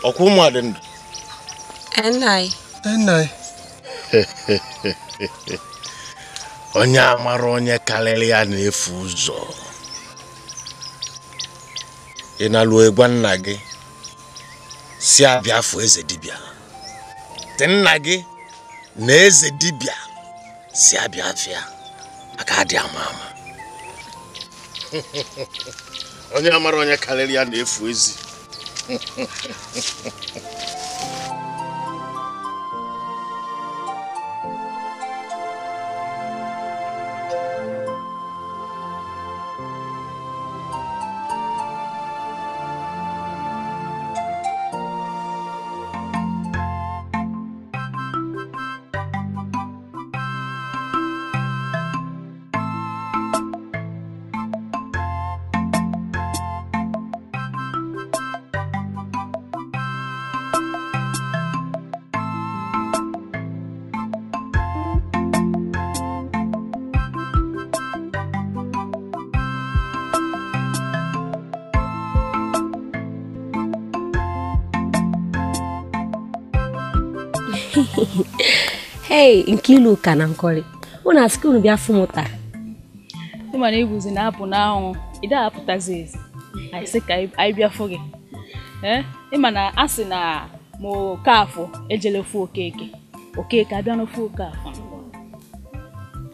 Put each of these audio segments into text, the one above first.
Ọkwa ụmụ a dị ndụ? Nna. Onye amara onye karịrị ya na-efu ụzọ. Ị na-alụ egwa nna gị si abịa afọ eze dibịa. Dị nna gị na eze dibịa si abịa afịa aka adị ama ama. Onye amara onye karịrị ya na-efu ezi. Hey, Nkiruka na Nkoli. Unu asị unu bịa fụ m taa. Ị ma na ibuzi na-apụ n'anwụ, ị da apụtazi ezi. Anyị sị ka anyị bịa fụ gị. Ị ma na a sị na ma Okafọ ejele fụ Okeke. Okeke abịa n'ofu Okafọ.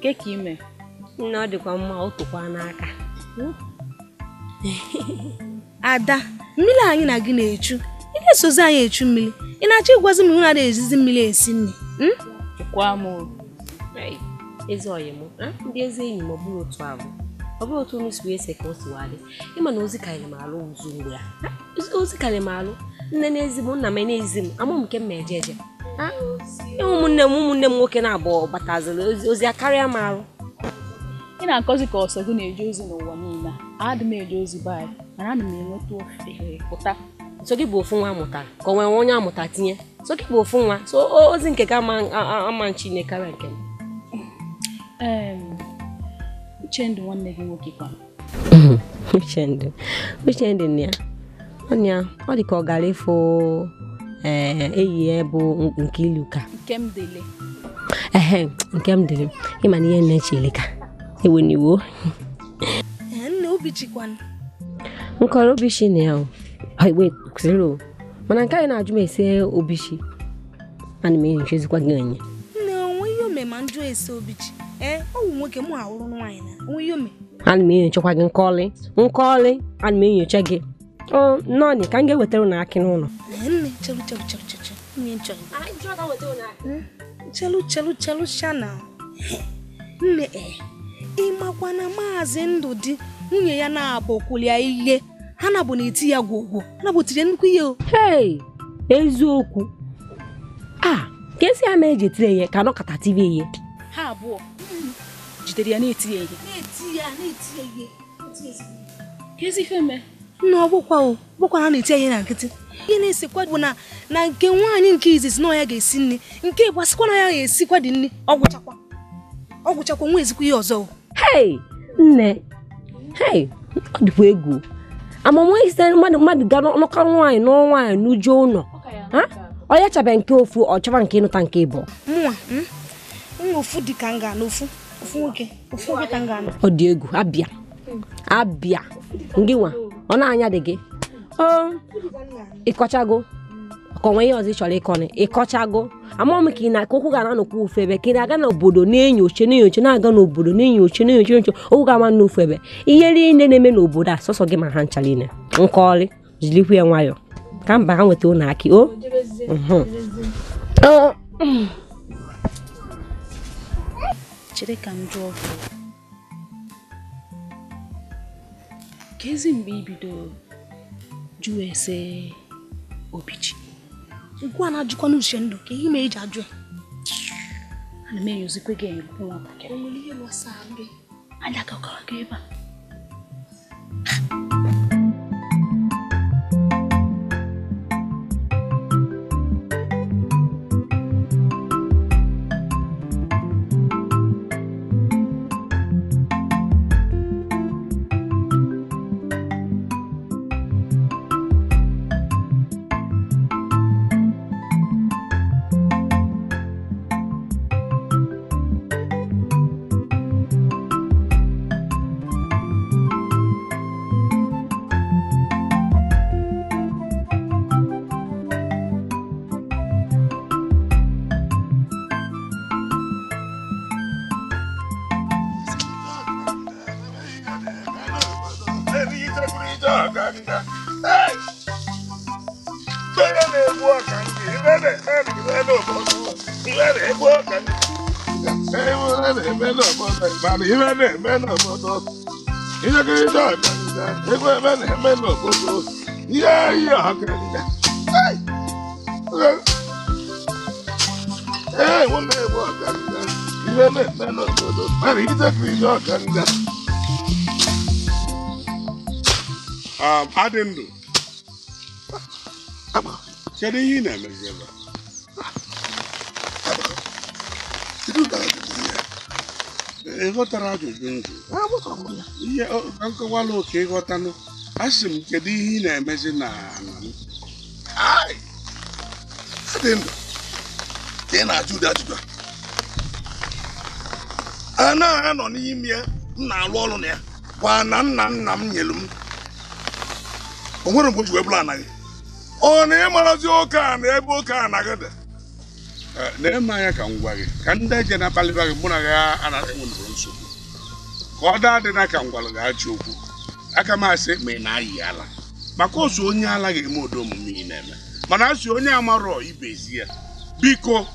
Ke ka ime? Nna ọ dịkwa mma, ọ tụkwa n'aka. Ada, mmiri anyị na gị na-echu. Ị na-esozi anyị echu mmiri. Ị na-achọ ịgwazi m na unu na-ezizi mmiri esi nri? Kwa m. Ezi oyi m, ndị ezi enyi m ọ bụrụ otu ahụ. Ọ bụrụ otu unu si wee se ka o si wadị. Ịma na ozi karịrị m alụ ụzụ mgbe a. Ozi karịrị m alụ. Nne na-ezi m, nna m na-ezi m. Amụ m nke m ma eje eje. Ụmụnne m nwoke na-abụọ bataziri ozi akarịa m arụ. Ị na-akọzi ka ọsọ gị na-eje ozi n'ụwa niile. Adị m eje ozi be anyị, mana ana m enweta ofe pụta. So gị bụ ofu nwa amụtara ka o nwere onye amụta tinye. So gị bụ ofu nwa, so ozi nke gị ama nchi karịa nke m. Uchendụ nwanne gị nwoke kwa. Uchendụ na ya. Ọnya, ọ dị ka ọ gara ịfụ enyi ya bụ Nkiruka. Nkemdele. Ehe, Nkemdele. Ịma na ihe nne Chelika. Ewe n'iwo. Nne Obichikwanụ. Nkọrọ Obichi na ya o. Wait, zero. Mana nke anyị na-ajụ m ese Obichi. Ana m enyochazikwa gị onye. Nne, onwe ihe ome ma njụ ese Obichi. Ọ wụ nwoke mụ ahụrụ nwaanyị na onwe ihe ome. Ana m enyochakwa gị Nkọli. Nkọli, ana m enyocha gị. Ọ nọọnị ka m ga-ewetara unu akị n'ụlọ. Nne, chelu. Nne nchọrọ. Chelu shana. Nne, ịmakwa na Maazị Ndụdị nwunye ya na-abọkwuli ya ihe. Ha na-abụ na-eti ya gwogwo. Ha na-abụ tiri nnukwu ihe o. Hey, eziokwu. Ah, ka esi ama eji etiri ya ka anọkọta tiri ihe. Ha abụọ jidere ya na-eti ya ihe. Na-eti ya ihe. Ka ezi ife mee? Nna ọ bụkwa o, bụkwa na na-eti ya ihe na nkịtị. Ihe na-esekwa bụ na nke nwaanyị nke izizi na ya ga-esi nri, nke ịgbasịkwa na ya ga-esikwa dị nri, ọ gwụchakwa. Ọ gwụchakwa nwa ezikwa ihe ọzọ. Hey, nne. Hey, ọ dịkwa egwu. Amụmụ isi mmadụ ga n'ọkọ nwaanyị n'ọnwaanyị n'uju ụlọ. Ọ ya chabe nke ofu, ọ chọba nke ịnụta nke ịbụ. Mụnwa, nwa ofu dị ka m ga n'ofu, ofu nwoke ka m ga na. Ọ dị egwu, abịa. Abịa. Ngị nwa, ọ na-anya dị gị. Ịkọchago. Ka onwe ihe ọzọ ị chọrọ ịkọni. Ịkọchago. Amụọ m ka ị na ka okwu ga na-anọkwu ofu ebe ka ị na-aga n'obodo na-enyocha na-aga n'obodo na-enyocha okwu ga-ama n'ofu ebe. Ihe niile na-eme n'obodo a sọsọ gị ma ha ncha niile. Nkọli, jirikwa ya nwayọọ. Ka mba ha nweta ụlọ akị o. Chere ka m jụọ gị. Ka ezi mgbe i bidoro jụọ ese Obichi? Ngwa na-ajụkwa n'Uchendụ ka ihe mere eji ajụ ya. Ana m enyozikwa gị enyo nwatakịrị. O nwere ihe gbasara gị? Anya gakọrọ gị ebe a. ọkanga. Ibe na-egbu ọkanga, ibe na-eme n'obodo, ibe na-egbu ọkanga. Ibe na-eme n'obodo, mana ibe na-eme n'obodo. Ijekirije ọkanga, egwu ebe na-eme n'obodo. Ihe ihe ọkanga. Ee, nwoke na-egbu ọkanga, ibe na-eme n'obodo, mana ijekirije ọkanga. Adị ndụ. Kedu ihe ị na-emezi ebe a? Ị ghọtara ajụjụ ndụ? Ihe ka nkọwala oke ịghọtanụ. Asị m kedu ihe ị na-emezi na ana m? Adị ndụ. Ka ị na-ajụ ụdị ajụjụ a. A na-anọ n'ime ya, m na-alụ ọrụ na ya. Kwa na nna nna m nyelu m. O nwere mgbe o ji wee bụrụ anaghị. Ọ na ịmarazi oke a na ebe oke a anaghị dị. Na-eme anya ka m gwa gị ka ndị eje na-akpalịba gị mụ na gị anaghị enwere nsogbu. Ka ọ daa dị na ka m gwara gị achị okwu. Aka m asị ma ị na-ayị ala. Maka osu onye ala ga-eme ụdị omume ị na-eme. Mana asị onye amarọ ibezi ya. Biko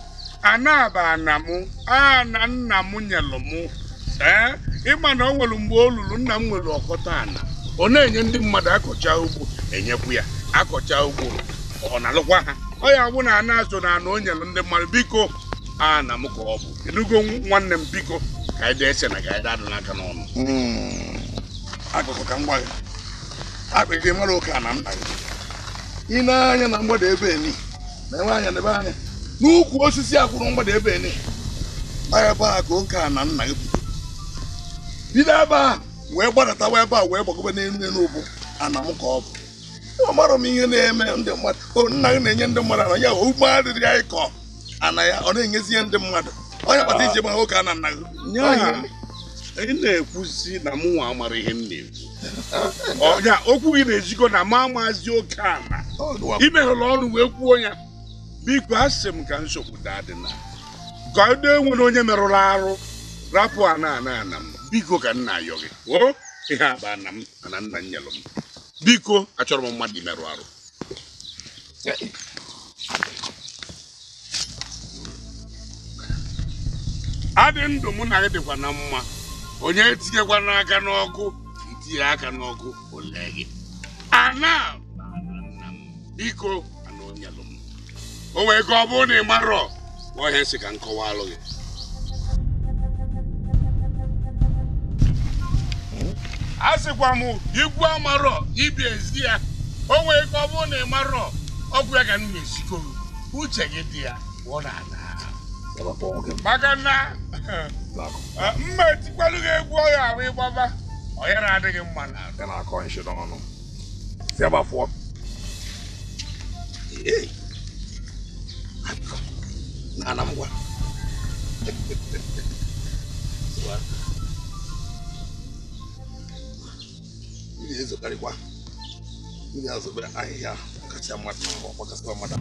anaba ana mụ ana nna m nyelụ mụ. Ee, ịma na o nwere mgbe o lulu nna m nwere ọkọta ana. Ọ na-enye ndị mmadụ akọcha ugbo enyekwu ya akọcha ugbo ọ na-alụkwa ha ọ ya bụ na ana azụ na ana o nyere ndị mmadụ biko ana m ka ọ bụ enugo nwanne m biko ka anyị dee ese na ka anyị dadụ n'aka n'ọnụ. Akụkọ ka m gwa gị akpịrị mara oke ana nna gị. Ị na-anya na mgbada ebe eni na-enwe anya n'ebe anya n'ukwu osisi akwụrụ mgbada ebe eni ebe a ka oke ana nna gị bido ebe a wee gbadatawa ebe a wee gbagobe n'elu elu ụbụ ana m ka ọ bụ. Ọ mara m ihe na-eme ndị mmadụ. Nna gị na-enye ndị mmadụ ana ya ugbo adịrị ya ịkọ ana ya ọ na-enyezi ihe ndị mmadụ. Onye kpata ije ma nwoke ana nna gị. Ị na-ekwuzi na mụ nwa amara ihe m na-ekwu. Ọnya okwu gị na-ejikọ na ma amazi oke ana. Imeghela ọrụ wee kwuo ya. Biko asị m ka nsogbu daa dị na ka ndị enwere onye merụrụ arụ rapụ ana ana ana m. Biko ka nna ayọ gị. O ihe aba ana m ana nna nyelụ m. Biko achọrọ m mmadụ imerụ arụ. Adị ndụ mụ na gị dịkwa na mma. Onye etinyekwa n'aka n'ọkụ itinye aka n'ọkụ ole gị. Ana nna m biko ana onyelụ m. O nwee ka ọ bụrụ na ị marọ ọhịa sị ka m kọwalụ gị. A sịkwa m igwu amarọ ibi ezi ya o nwee ka ọ bụrụ na ị marọ ọgwụ ya ka m na-esikọ uche gị dị ya ọ na-ana maka na mma etikwalu gị egwu ọya ahụ ịgbaba ọyara adịghị mma na na-akọ nshi n'ọnụ si agbafụọ. Na m gwa mmiri ezokarịkwa mmiri azobere ahịhịa kacha mmadụ n'ahụ gbakasịkwa mmadụ.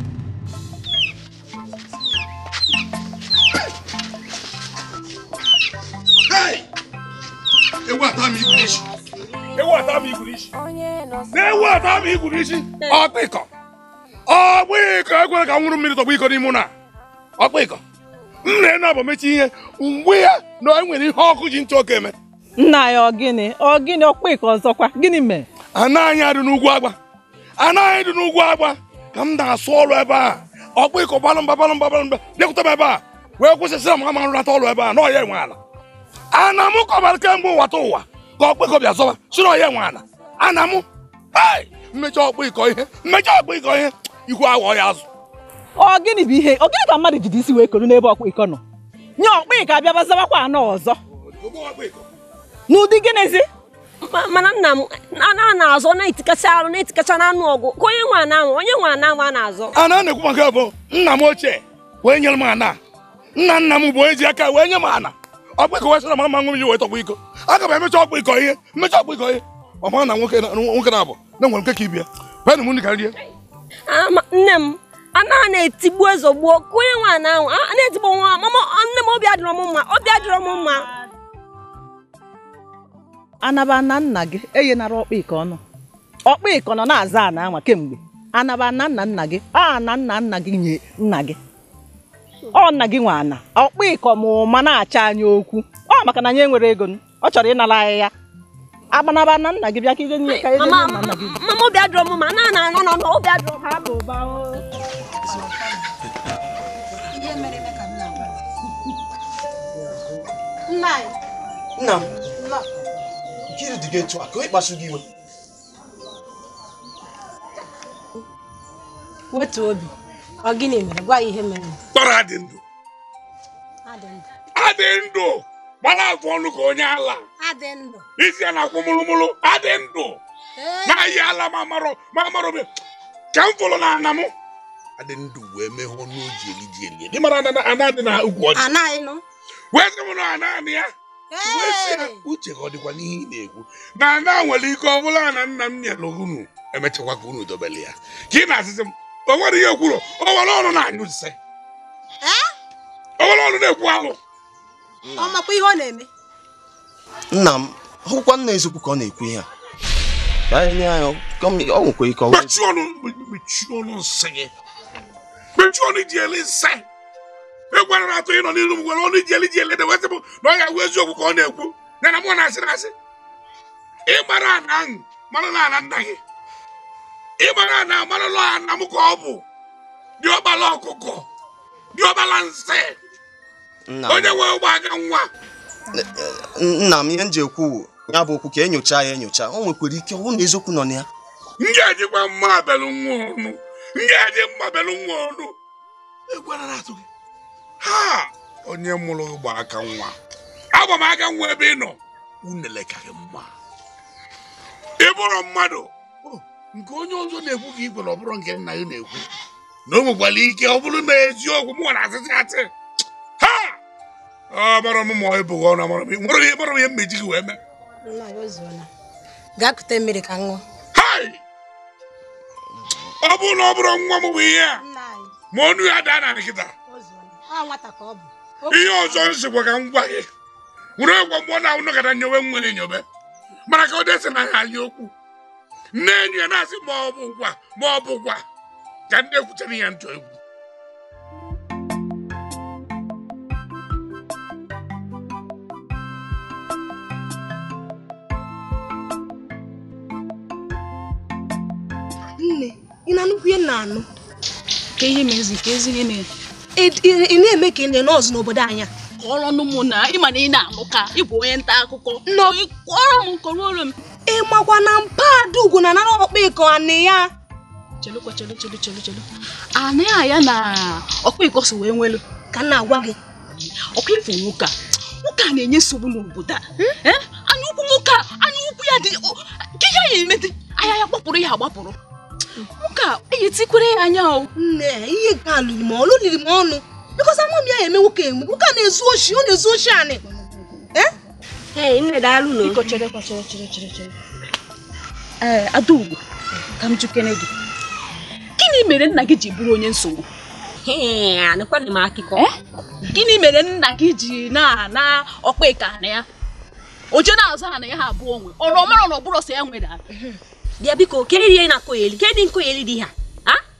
Ewu ata m igwu n'isi. Ewu ata m igwu n'isi. Ewu ata m igwu n'isi. Ọkpịkọ. Ọkpịkọ ekwere ka m nwụrụ mmiri tọgbọ iko n'ime ụlọ a. Ọkpịkọ. M na-ene abụ mechi ihe mgbe ya na e nwere ihe ọkụ ji ntụ oke eme. Nna ya ọ gịnị? Ọ gịnị ọkpịkọ ọzọkwa? Gịnị mere? Ana anyị adị n'ugwu agba. Ana anyị dị n'ugwu agba ka m na-asụ ọrụ ebe a. Ọkpịkọ balụmba balụmba balụmba bịakwute m ebe a wee kwụsịsịra m ama nrụnata ọrụ ebe a na ọya enwe ala. Ana m kọbara kemgbe ụwa ta ụwa ka ọkpịkọ bịa zọba si na ọya enwe ala. Ana m mmejọ ọkpịkọ ihe mmejọ ọkpịkọ ihe ikwu aghọ ya azụ. Ọ gịnị bụ ihe? Ọ gịnị ka mmadụ jide isi wee koro n'ebe ọkpịkọ nọ? Nye ọkpịkọ abịaba zawakwa anọ ọzọ. N'ụdị gịnịzi? Mana nna m a na-azọ na-etikasị arụ na-etikacha n'anụ ọgụ ka onye nwe ana ahụ onye nwe ana ahụ a na-azọ. Ana na-ekwu maka bụ nna m ochie wee nyere m ana. Nna nna m bụ onye ji aka wee nye m ana. Ọkpịkọ wee sịra m ama mmiri wee tọgbọ iko. Aga m emecha ọkpịkọ ihe mmecha ọkpịkọ ihe. Ọ mara na nwoke na-abụ na nwere nke ka ibia. Kwenụ m nri ka rie. Nne m anaghị na-etigbu ezogbuo ka onye nwe ana ahụ a na-etigbu nwa mama nne m obi adịrọ m mma obi adịrọ m mma. Anaba na nna gị enyenara ọkpịkọ ọnụ. Ọkpa ịkọ nọ na-aza ana anwa kemgbe. Anaba na nna nna gị, a na nna nna gị nye nna gị. Ọ nna gị nwe ana. Ọkpa ịkọ ma ụma na-acha anyị okwu. Ọ maka na anyị enwere ego ọ chọrọ ịnara anyị ya. Agbanaba na nna gị bịa ka ije nye ka ije nna nna gị. Mama obi adịrọ m ma na na na na obi adịrọ m. Ha bụ ụba o. Ihe mere eme ka m na-agwa. Nna anyị. Nna m. Gịnị dị gị etu a ka ịkpasu gị iwe? Wetu obi. Ọ gịnị mere? Gwa ihe mere. Kpọrọ adị ndụ. Adị ndụ. Gbara afọ ọnụ ka onye ala. Adị ndụ. Isi ya na-akwụ mụrụmụrụ. Adị ndụ. Na-ayị ala ma marọ ka m fụrụ na ana m. Adị ndụ wee meghe ọnụ o ji eli ji eli. Ị mara ana dị na ugwu ọjị. Anaghị nụ. Wee sị m na ana anị ya. Wee sị ya uche ka ọ dịkwa n'ihe ị na-ekwu. Na ana nwere ike ọ bụla na nna m nyere unu emechakwa ka unu dobere ya. Ka ị na-asịsị m o nwere ihe kwuru o nwere ọnụ na-anyụ nsị. O nwere ọnụ na-ekwu alụ. Ọ makwa ihe ọ na-eme. Nna m hụkwa nna eziokwu ka ọ na-ekwu ihe a. Ka anyị nye anyị ọ nwekwa ike ọ. Mechie ọnụ nsị gị. Mechie ọnụ iji eli nsị. Egwara na-atụ ịnọ n'ilu m gwere ọnụ iji eli ji eli na-ewesị m na ọ ga-agwa eziokwu ka ọ na-ekwu. Na na mụ na-asị na-asị. Ị mara ana ahụ mara na ana nna gị. Ị mara na amarụlọ ana m ka ọ bụ. Dị ọbala ọkụkọ. Dị ọbala nsị. Onye nwe ụgbọaka nwa. Nna m ihe m ji ekwu ya bụ okwu ka enyocha ya enyocha. O nwekwara ike ọ bụrụ na eziokwu nọ na ya. M ga-ejikwa mma abelụ nwa ọnụ. M ga-eji mma abelụ nwa ọnụ. Egwara na-atụ gị. Ha! Onye mụrụ ụgbọ aka nwa. Agba m aka nwa ebe ị nọ. Unele ka gị mma. Ị bụrụ mmadụ. Nke onye ọzọ na-ekwu ka ikwere ọ bụrụ nke nna gị na-ekwu. Na o nwekwara ike ọ bụrụ na eziokwu mụ na asịsị asị. Ha! Ọ mara m ma ọ bụghị ọnụ amara m. Nwere ihe mara m ihe mmeji gị wee mee. Nna ya ozuola. Gaa kute mmiri ka ṅụọ. Hai! Ọ bụrụ na ọ bụrụ nwa m bụ ihe a. Ma ọnụ ya daa na nkịta. Ihe ọzọ nsikwa ka m gwa gị. Were egwu mgbe ọ na-anọkọta nyobe nwere nyobe. Mana ka ọ desi na ya anya okwu. Nne enyi ya na-asị ma ọ bụ gwa ma ọ bụ gwa ka ndị ekwuchara ya ntụ egwu. Nne, ị na-anụkwu ihe na-anụ? Ka ihe mezi ka ezi ihe mere. Ị na-eme ka ị nọọsụ n'obodo anyị a? Kọrọ nụ mụ na ị ma na ị na-anụ ka ị bụ onye nta akụkọ. Kọrọ m kọrọ m. Ị makwa na mpa Adaugo na anara ọkpa ịkọ anị ya. Chelụkwa chelu chelu chelu chelu. Anị a ya na ọkpa ịkọ so wee nwelu. Ka m na-agwa gị. Ọkwa ifo nwoke a. Nwoke a na-enye nsogbu n'obodo a. Anya ukwu nwoke a, anya ukwu ya dị ka ihe ya emedi. Anya ya gbapụrụ ya agbapụrụ. Nwoke a eyi tikwere ya anya o. Nne, ihe nke a lụrụ m ọnụ liri m ọnụ. Because ama m ya eme nwoke enwe. Nwoke a na-ezu oshi, ọ na-ezu oshi anị. Ee, nne daalụ nụ. Biko chere kwa chere chere chere chere. Ee, Adaugo, ka m jụkene gị. Gịnị mere nna gị ji bụrụ onye nsogbu? Ee, anụkwanụ m akụkọ. Gịnị mere nna gị ji na-ana ọkpa ịka na ya? O je na-azụ ana ya ha abụọ nwe. Ọrụ ọmara na ọ bụrụ sọ ya nwere ala. Bịa biko, kedu ihe na-akọ eli? Kedu nkọ eli dị ha?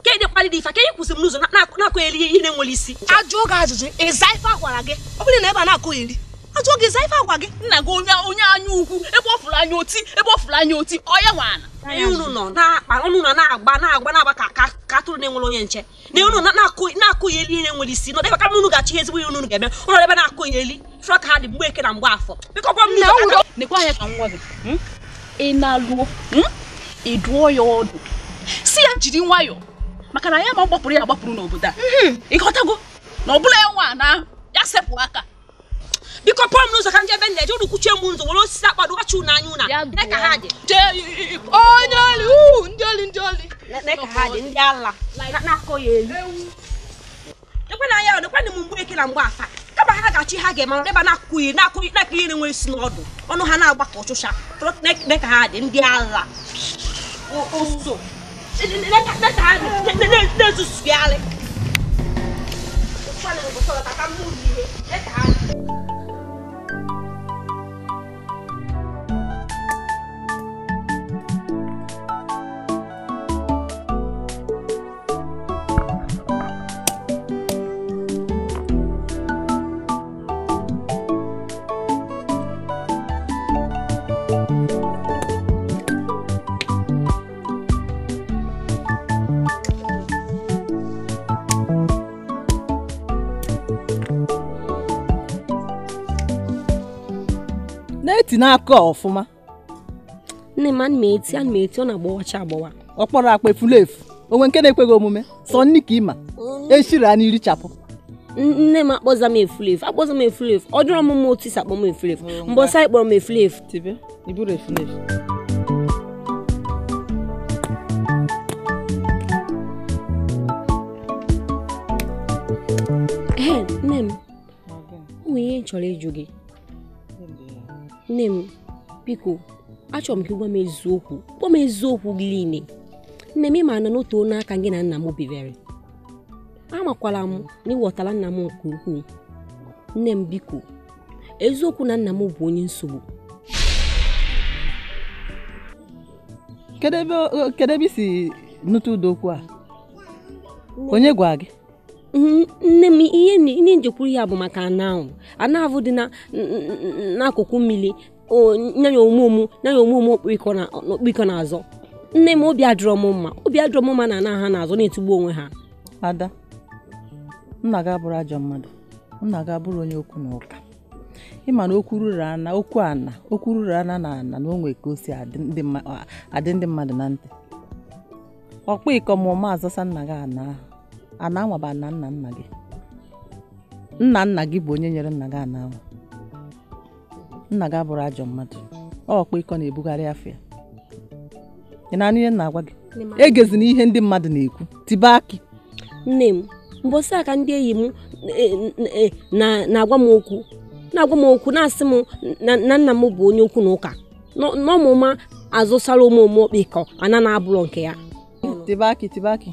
Kedu mkpali dị ife? Kedu kwụsị m n'ụzọ na-akọ eli ihe na-enwere isi? Ajụọ gị ajụjụ, ịza ife agwara gị. Ọ bụrụ na ebe a na-akọ eli, ajụọ gị ịza ife agwa gị. Nna gị onye anya ukwu, ebe ọ fụrụ anya oti, ebe ọ fụrụ anya oti, ọ ya nwe ana. Unu nọ na-akpa, unu nọ na-agba na-agba na-agba ka atụrụ na-enwere onye nche. Na unu na-akọ eli ihe na-enwere isi. Nọ ebe ka unu ga-achị ezigbo ihe unu ga-eme. Unu ebe na-akọ eli. Fụrụ ka ha dị mgbe eke na mgbe afọ. Biko gwa m n'ụzọ. Nekwa anya ka m gwa gị. Ị na-alụọ, ị dụọ ya ọdụ. Si ya jiri nwayọọ. Maka na ya ma gbapụrụ ya agbapụrụ n'obodo a. Ị ghọtago na ọ bụla ya nwa na ya sepụ aka. Biko pụọ m n'ụzọ ka m jebe nne je unu kwuchie m ụzọ were osisi akpado wachi unu anya una. Ne ka ha dị. Onye oli, ndị oli ndị oli. Ne ka ha dị ndị ala na-akọ ya elu. Nekwe na ya nekwe na m mgbe eke na mgbe afa. Kama ha ga-achị ha ga-eme ebe na-akụ ihe na-akụ ihe na-enwe isi n'ọdụ. Ọnụ ha na-agba ka ọchụcha. Ne ka ha dị ndị ala. Oso. Ne ka ha dị na-ezuzugharị. Ne ka ha dị. na-eti n'aka ọfụma? Nne m ana m eti ọ na-agbawacha agbawa. Ọ kpọrọ akpa efulefu onwe nke na-ekweghị omume sọ nni ka ịma eshiri a n'irichapụ. Nne m akpọza m efulefu ọ dịrọ m mma otu isi akpọ m efulefu mgbe ọsọ anyị kpọrọ m efulefu. Tibe iburu efulefu. Ee, nne m o nwere ihe m chọrọ ịjụ gị. Nne m biko achọrọ m ka ị gwa m eziokwu, gwa m eziokwu gị niile. Nne m ị ma na n'otu n'aka gị na nna m bibere, amakwala m na ịghọtala nna m nke ukwuu. Nne m biko eziokwu na nna m bụ onye nsogbu. Kedu ebe i si nụta ụdọ okwu a? Onye gwa gị? Nne m ihe njekwuru ya bụ maka ana ahụ dị n'akụkụ mmiri nyanya omume okpiko na-azọ. Nne m obi adịrọ m mma na ana ha na-azọ na-etigbu onwe ha. Ada, nna gị abụrụ ajọ mmadụ, nna gị abụrụ onye okwu na ụka. Ịma na okwu ruru ana okwu ana okwu ruru ana na ana na onwe ka o si adị ndị mmadụ na ntị. Ọkpa ịkọ ma ọma azọsa nna gị ana ahụ. Ana anwa bụ ana nna nna gị. Nna nna gị bụ onye nyere nna gị ana ahụ. Nna gị abụrụ ajọ mmadụ. Ọkpa ịkọ na-ebugharị afọ ya. Ị na-anụ ihe nna agwa gị? Egezina ihe ndị mmadụ na-ekwu. Tibe akị. Nne m mbọsị aka ndị enyi m na-agwa m okwu na-asị m na nna m bụ onye okwu na ụka n'ọmụma azụsara omume okpikọ ana na-abụrọ nke ya. Tibe akị, tibe akị.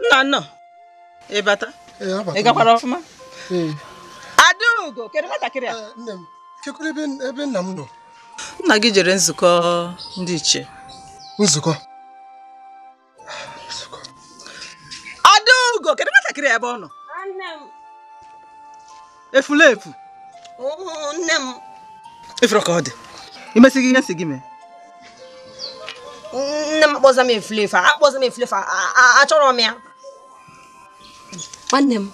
Nna nnọọ, ị bata? Ị gakwara ọfụma? Adaugo, kedu nwatakịrị a? Nne m, kekwara ebe nna m nọ? Nna gị jere nzukọ ndị ichie. Nzukọ? Adaugo, kedu nwatakịrị a ebe ọ nọ? Nne m. Efulefu. Nne m. Efuru ka ọ dị. Imesighị ihe si gị mee? Nne m akpọza m efulefu, achọrọ m ya. Nwanne m,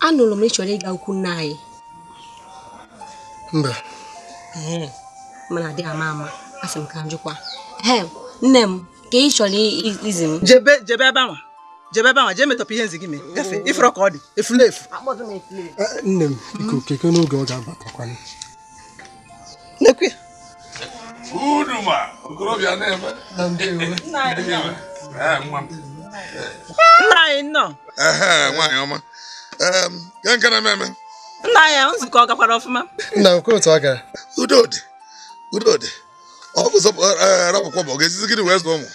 anụrụ m na ị chọrọ ịga ukwu nna anyị. Mba. Mana adịghị ama ama, asị m ka m jụkwa. Nne m, ka ị chọrọ izi m? Jebe ebe anwa. Jebe ebe anwa, jee metọpụ ihe nzi gị mee. Gafee, ifuru ka ọ dị, efulefu. Nne m, biko keke n'oge ọ ga-abatakwanụ. Nekwe. Uduma, okorobịa na-eme. Nna anyị nnọọ. Nwaanyị ọma. Nke na-eme eme. Nna anyị nzukọ ọ gakwara ọfụma? Nna m, otu ọ gara. Udo dị. Ọ bụ rapụkwa bụ ọ ga-esizi gịnị wee zụọ ụmụ.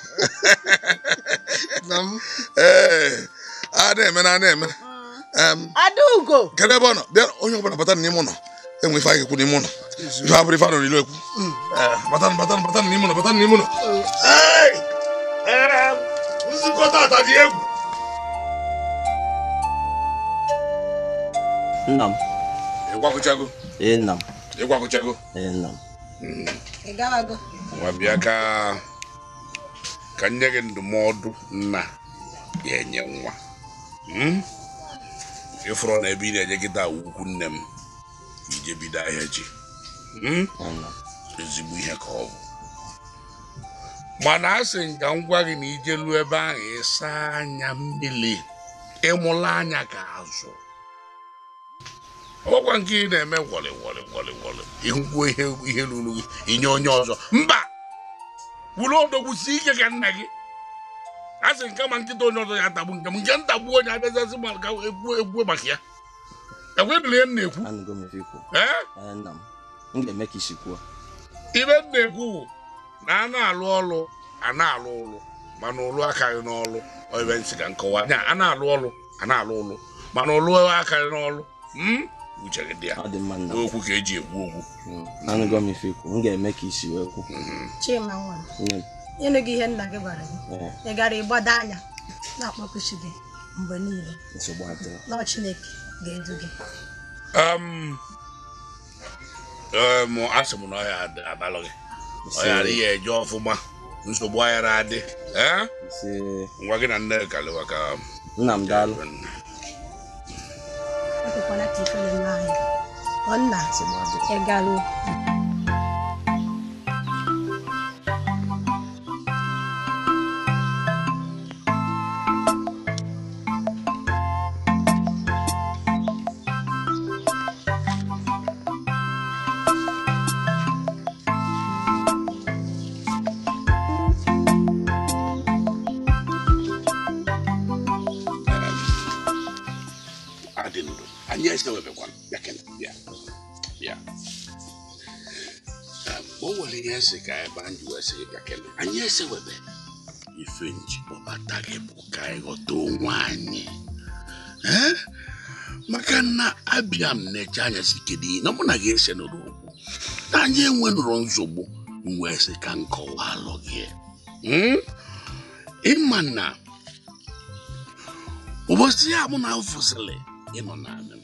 Ee, a na-eme na a na-eme. Adaugo. Kedu ebe ọ nọ? Bịa onye ọbụla bata n'ime ụlọ. Enwe ife anyị ga-ekwu n'ime ụlọ. Ife abụrụ ife a nọ n'ilu ekwu. Bata n'ime ụlọ, bata n'ime ụlọ. Nzukọ tata dị egwu. Nna m. Ịgwakọchago? Ee, nna m. Ịgwakọchago? Ee, nna m. Ị gawago? Nwa bịa ka nye gị ndụmọdụ nna ya enye nwa. Ịfụrụ na ebe ị na-enye kịta ukwu nne m ije bido ahịa ji. Ezigbo ihe ka ọ bụ. Mana a sị m ka m gwa gị na ije luo ebe ahụ ịsa anya mmiri ịmụla anya ka azụ. Ọgwa nke ị na-eme wọlị wọlị wọlị wọlị ịhụkwuo ihe ruru gị inye onye ọzọ. Mba, wuru odogwu si ike ka nna gị. A sị nke ma nkịta onye ọzọ ya atagbu nke m nke ntagbu onye abịazazi ma ka egwuo maka ya. Ekwe ihe m na-ekwu. Ibe m na-ekwu na a na-alụ ọlụ a na-alụ ụlụ mana ụlụ akaghị n'ọlụ. Ebe nsị ka nkọwa ya, a na-alụ ọlụ a na-alụ ụlụ mana ụlụ akaghị n'ọlụ. Uche gị dị ya. Okwu ka eji ekwu okwu. Anụgo m ife ikwu, m ga-eme ka isi wee kwu. Chima nwa m, ịnụghị ihe nna gị gwara gị. Ị gara ịgbado anya na-akpọkuchi gị mgbe niile. Nsogbu adịrọ. Na Chineke ga-edu gị. Ee, asị m na ọ ya abalụ gị. Ọ ya adịghị eje ọfụma. Nsogbu aghara adị. Ee? Ngwa gị na nne kalịwa ka nna m daalụ. Anyị esewebe ife njikpọbata gị bụ ka anyị ghọta onwe anyị maka na abịa m na-eche anya si kedu ihe na mụ na gị ese nụrụ okwu na anyị enwenụrụ nsogbu wee sị ka nkọwa alụ gị ịma na ụbọchị ya mụ na fụsịrị ịnọ naanị m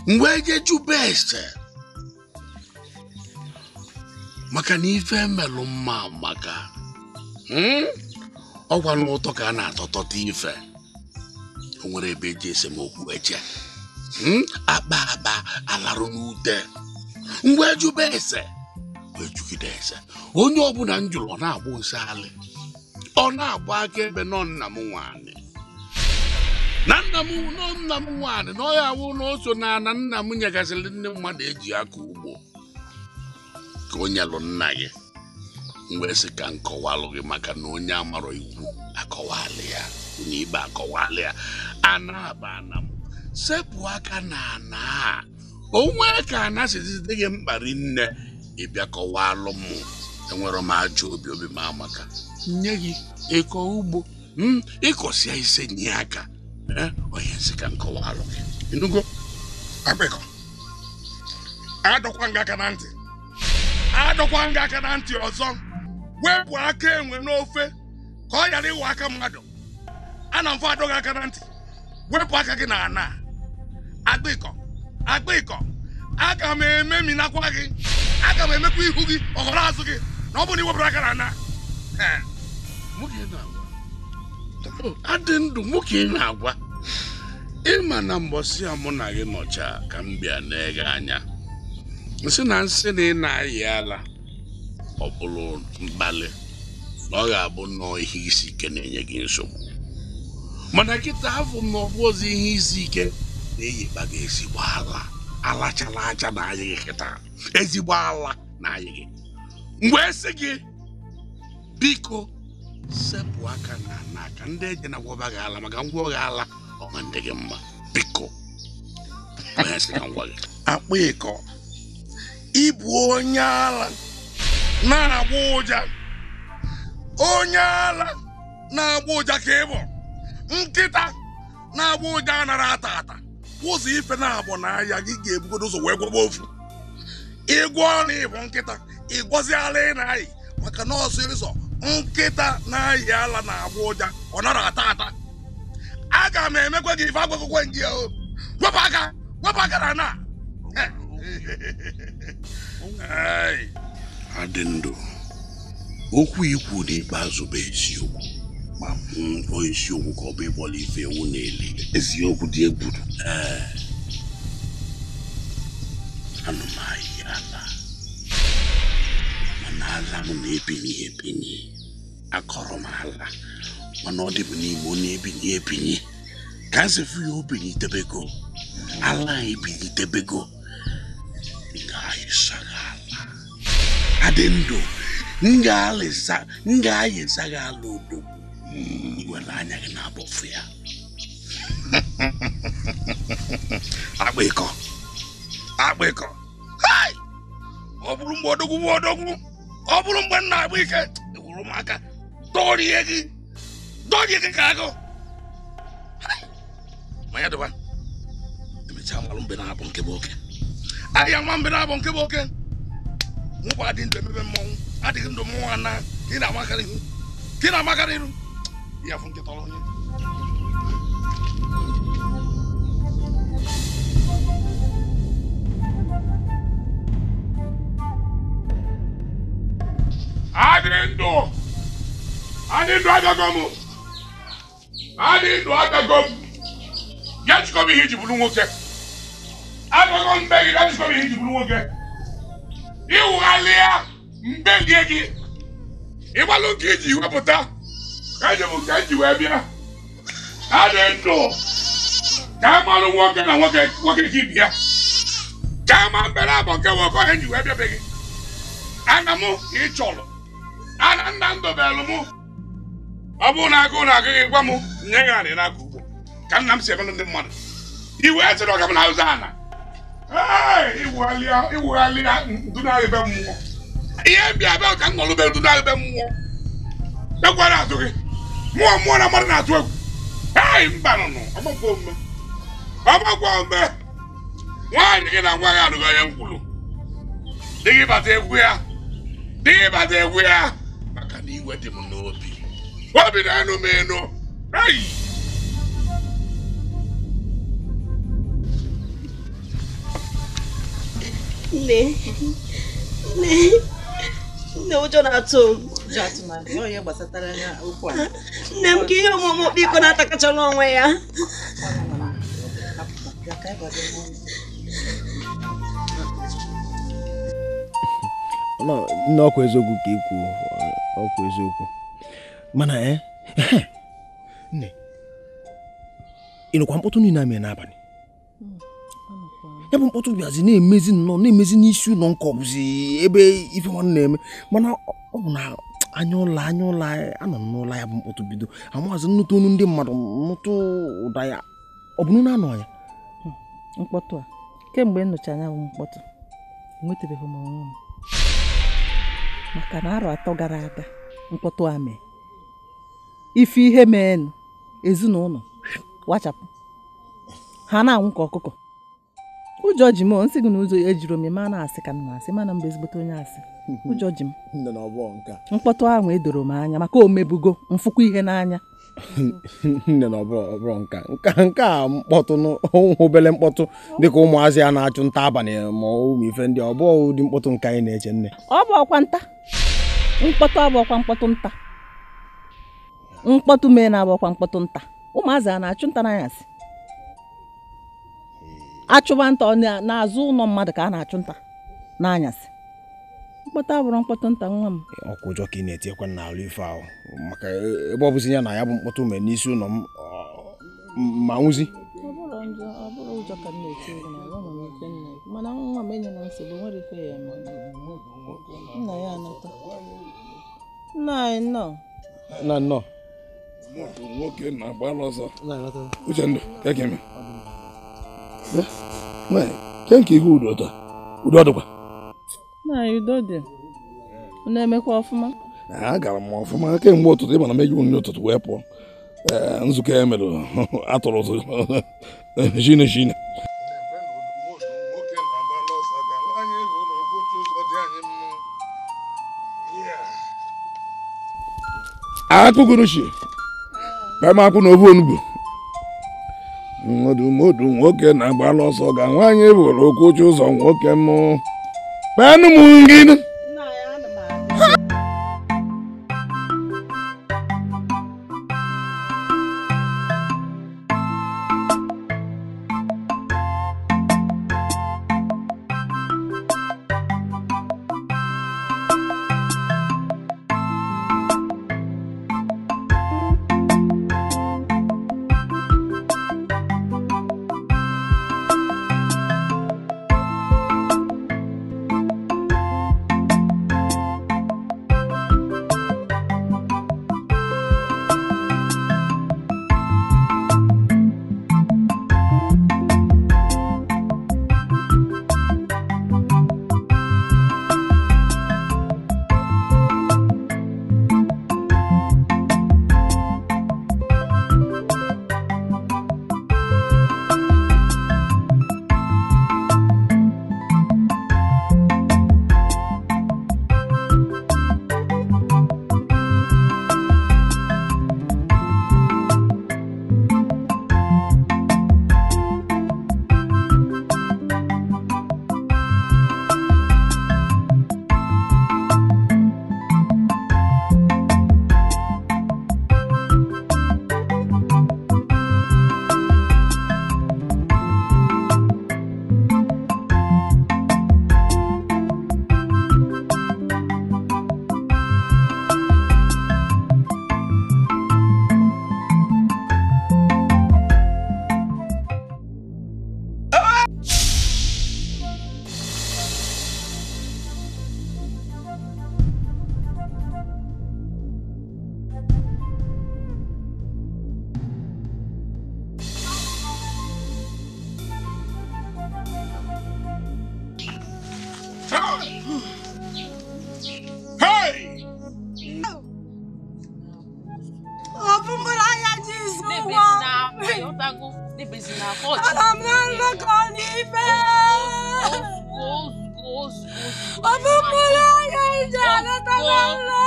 mgbe eje jụba ese maka na ife melụ mma maka ọgwa n'ụtọ ka a na-atọtọta ife o nwere ebe eji esemokwu eche akpa akpa alarụ n'ute mgbe ejube ese wee jugide ese onye ọbụla m jụrụ ọ na-agba ose alị ọ na-agba aka ebe nọ nna m nwaanyị na nna m nwaanyị na ọ ya awụ na o so na ana nna m nyegasịrị ndị mmadụ eji aka ugbo ka onye lụ nna gị mgbe sị ka nkọwalụ gị maka na onye amarọ iwu akọwalị ya onye ibe akọwalị ya ana aba ana m sepụ aka na ana onwe ka ana sizide gị mkparị nne ịbịa kọwalụ m enwere m ajọ obi obi m amaka nye gị ịkọ ugbo ịkọsịa ise nye aka onye nsị ka nkọwalụ gị ịnụgo akpịkọ adọkwa nga aka na ntị adọkwa nga aka na ntị ọzọ wepụ aka enwe n'ofe ka ọ ghara ịwụ aka mmadụ ana mfe adọghị aka na ntị wepụ aka gị na ana agbịkọ agbịkọ aga m ememinakwa gị aga m emekwa ihu gị ọghọrọ azụ gị na ọ bụrụ na iwepụrụ aka na ana adị ndụ nwoke ị na-agwa ịma na mbọsị a mụ na gị nọcha ka m bịa na-ege anya nsị na nsị na ị na-ayị ala ọ bụrụ mkpali na ọ ga-abụ nnọọ ihe isi ike na-enye gị nsogbu mana kịta afọ m na ọ bụ ọzọ ihe isi ike na-eyikpa gị ezigbo ala alachala aja na ayị gị kịta ezigbo ala na ayị gị mgbe esi gị biko sepụ aka na n'aka ndị eje na gwọba gị ala maka ngwọ gị ala ọma ndị gị mma biko onye sị ka ngwa gị akpa ịkọ ịbụ onye ala na-agba ụja onye ala na-agba ụja ka ị bụ nkịta na-agba ụja anara ata ata ụzọ ife na-abụ n'ahịa gị ga-ebugodo ụzọ wee gwọba ofu ịgwọ na ịbụ nkịta ịgwọzi ala ị na-ayị maka na ọsọ ịzọ nkịta na-ayị ala na-agba ụja ọ nara ata ata aga m emekwa gị ife agwagokwe gị o wepụ aka na ana adị ndụ okwu ikwu n'ikpeazụ bụ eziokwu ma ọ eziokwu ka ọ bụ ịgbọla ife ewu na-eli eziokwu dị egwu ee anụ m ayị ala mana ala m na-ebinye ebinye akọrọ m ala mana ọ dị m n'ime ọ na-ebinye ebinye ka m si fụ ya obinyitebego ala ebinyitebego adị ndụ m ga-ayịsa gị ala odogwu iwere anya gị na-abọfụ ya akpịkọ akpịkọ ọ bụrụ mgbe odogwu bụ odogwu ọ bụrụ mgbe m na-agba ike ewuru m aka dọrie gị ka agụ ma ya dịba emechaa malụ mbe na-abụ nke bụ oke ahịa nwa mbe na-abụ nke bụ oke nwụkwa adị ndụ emebe mmọnwụ adịghị ndụ mmọnwụ ana ka ị na-amakarị ihu ya fụ nkịta onye Adị ndụ! Adị ndụ agago m! Adị ndụ agago m! Ya jikọ m ihe iji bụrụ nwoke! Agago m be gị, ya jikọ m ihe iji bụrụ nwoke! Ịwụghalịa mbelie gị! Ịgbalụ nke iji wepụta! Eji m nke nji wee bịa! Adị ndụ! Ka a malụ nwoke na nwoke nwoke ka ibi ya! Ka a ma mbere abọ nke nwoke ọhịa nji wee bịa be gị! Ana mụ ka ị chọrọ! Ana nna m dobelụ mụ! Ọ bụrụ na agụụ na-agụ gị gwa m nye gị anị n'aka ugbo ka nna m si emelụ ndị mmadụ iwe sịrị ọga m na azụ ana. Ee, iwughalịa iwughalịa ndunarị be mmụọ ihe mbịa be ka m nọrọ be ndunarị be mmụọ ekwara atụ gị mmụọ mmụọ na mmadụ na-atụ egwu. Ee, mba nụnụ ọgbakwa omume ọgbakwa omume nwaanyị gị na nwa gị anụghị onye m kwuru dị gị bata egwu ya dị gị bata egwu ya maka na iwe dị m n'obi obi na-anụ m enu. Ei! Nne, nne, nne, ụjọ na-atụ m. Ụjọ atụ m ọ ihe gbasatara ya okwu a. Nne m ka ihe omume okpiko na-atakachala onwe ya. Nne ọkwa eziokwu ka ikwu ọkwa eziokwu mana nne ị nụkwa mkpọtụ niile a mere n'abalị ya bụ mkpọtụ bịazi na-emezi nnọọ na-emezi n'isi ụlọ nke ọ bụzi ebe ife nwanne na-eme mana ọ bụ na anya ụlọ anọ m n'ụlọ ya bụ mkpọtụ bido amazi nnụtụ onu ndị mmadụ nnụtụ ụda ya ọ bụ na anọ ya mkpọtụ a kemgbe m nụchara ya bụ mkpọtụ enwetabeghị m onwe m maka na arọ 3 gara aga mkpọtụ a mee ife ihe meenụ ezinụlọ wachapụ ha na-anwụ ka ọkụkọ ụjọ ji m nsị gị na ụjọ ejiri m ma na-asị ka m na-asị mana m bụ ezigbote onye asị ụjọ ji m mkpọtụ ahụ edoro m anya maka omebugo mfụkwa ihe n'anya nne na ọbụrụ nka nke a mkpọtụ obele mkpọtụ dịka ụmụazị a na-achụ nta abalị ma ụmụ ife ndị ọ bụ ụdị mkpọtụ nke anyị na-eche nne ọ bụ ọkwa nta mkpọtụ abụ ọkwa mkpọtụ nta mkpọtụ mee na-abụ ọkwa mkpọtụ nta ụmụazị a na-achụ nta n'anyasị achụba nta n'azụ ụlọ mmadụ ka a na-achụ nta n'anyasị mkpọtụ abụrụ mkpọtụ nta nwa m ọkwa ụjọ ka ị na-etinyekwa n'alụ ife ahụ maka ebe ọ bụzi ya na ya bụ mkpọtụ mere n'isi ụlọ m ma nwụzi mana nwa m enyela nsogbu nwere ife ya eme nna ya anata nna anyị nnọọ na nnọọ nwoke na-agbalụ ọsọ Uchendụ ka ka eme ke nke ihe udo taa udo dịkwa na udo dị na-emekwa ọfụma agara m ọfụma kemgbe ụtụtụ ịma na m eji nri ụtụtụ wee pụọ nzukọ e mere atụrụ ụtụ shine shine akụgụruchi bịa akwụ na ofe onugbu modu nwoke na-agbalụ ọsọ ga nwaanyị bụrụ okwuchi ụzọ nwoke mụ kpenụ m ngịnụ. Ịghọtago n'ebezi na akwa ọchị. Ana m na nlọkọ n'ikpe. Ozugbo ozugbo. Ọ bụ mkpụrụ anya iji alọta na nlọ.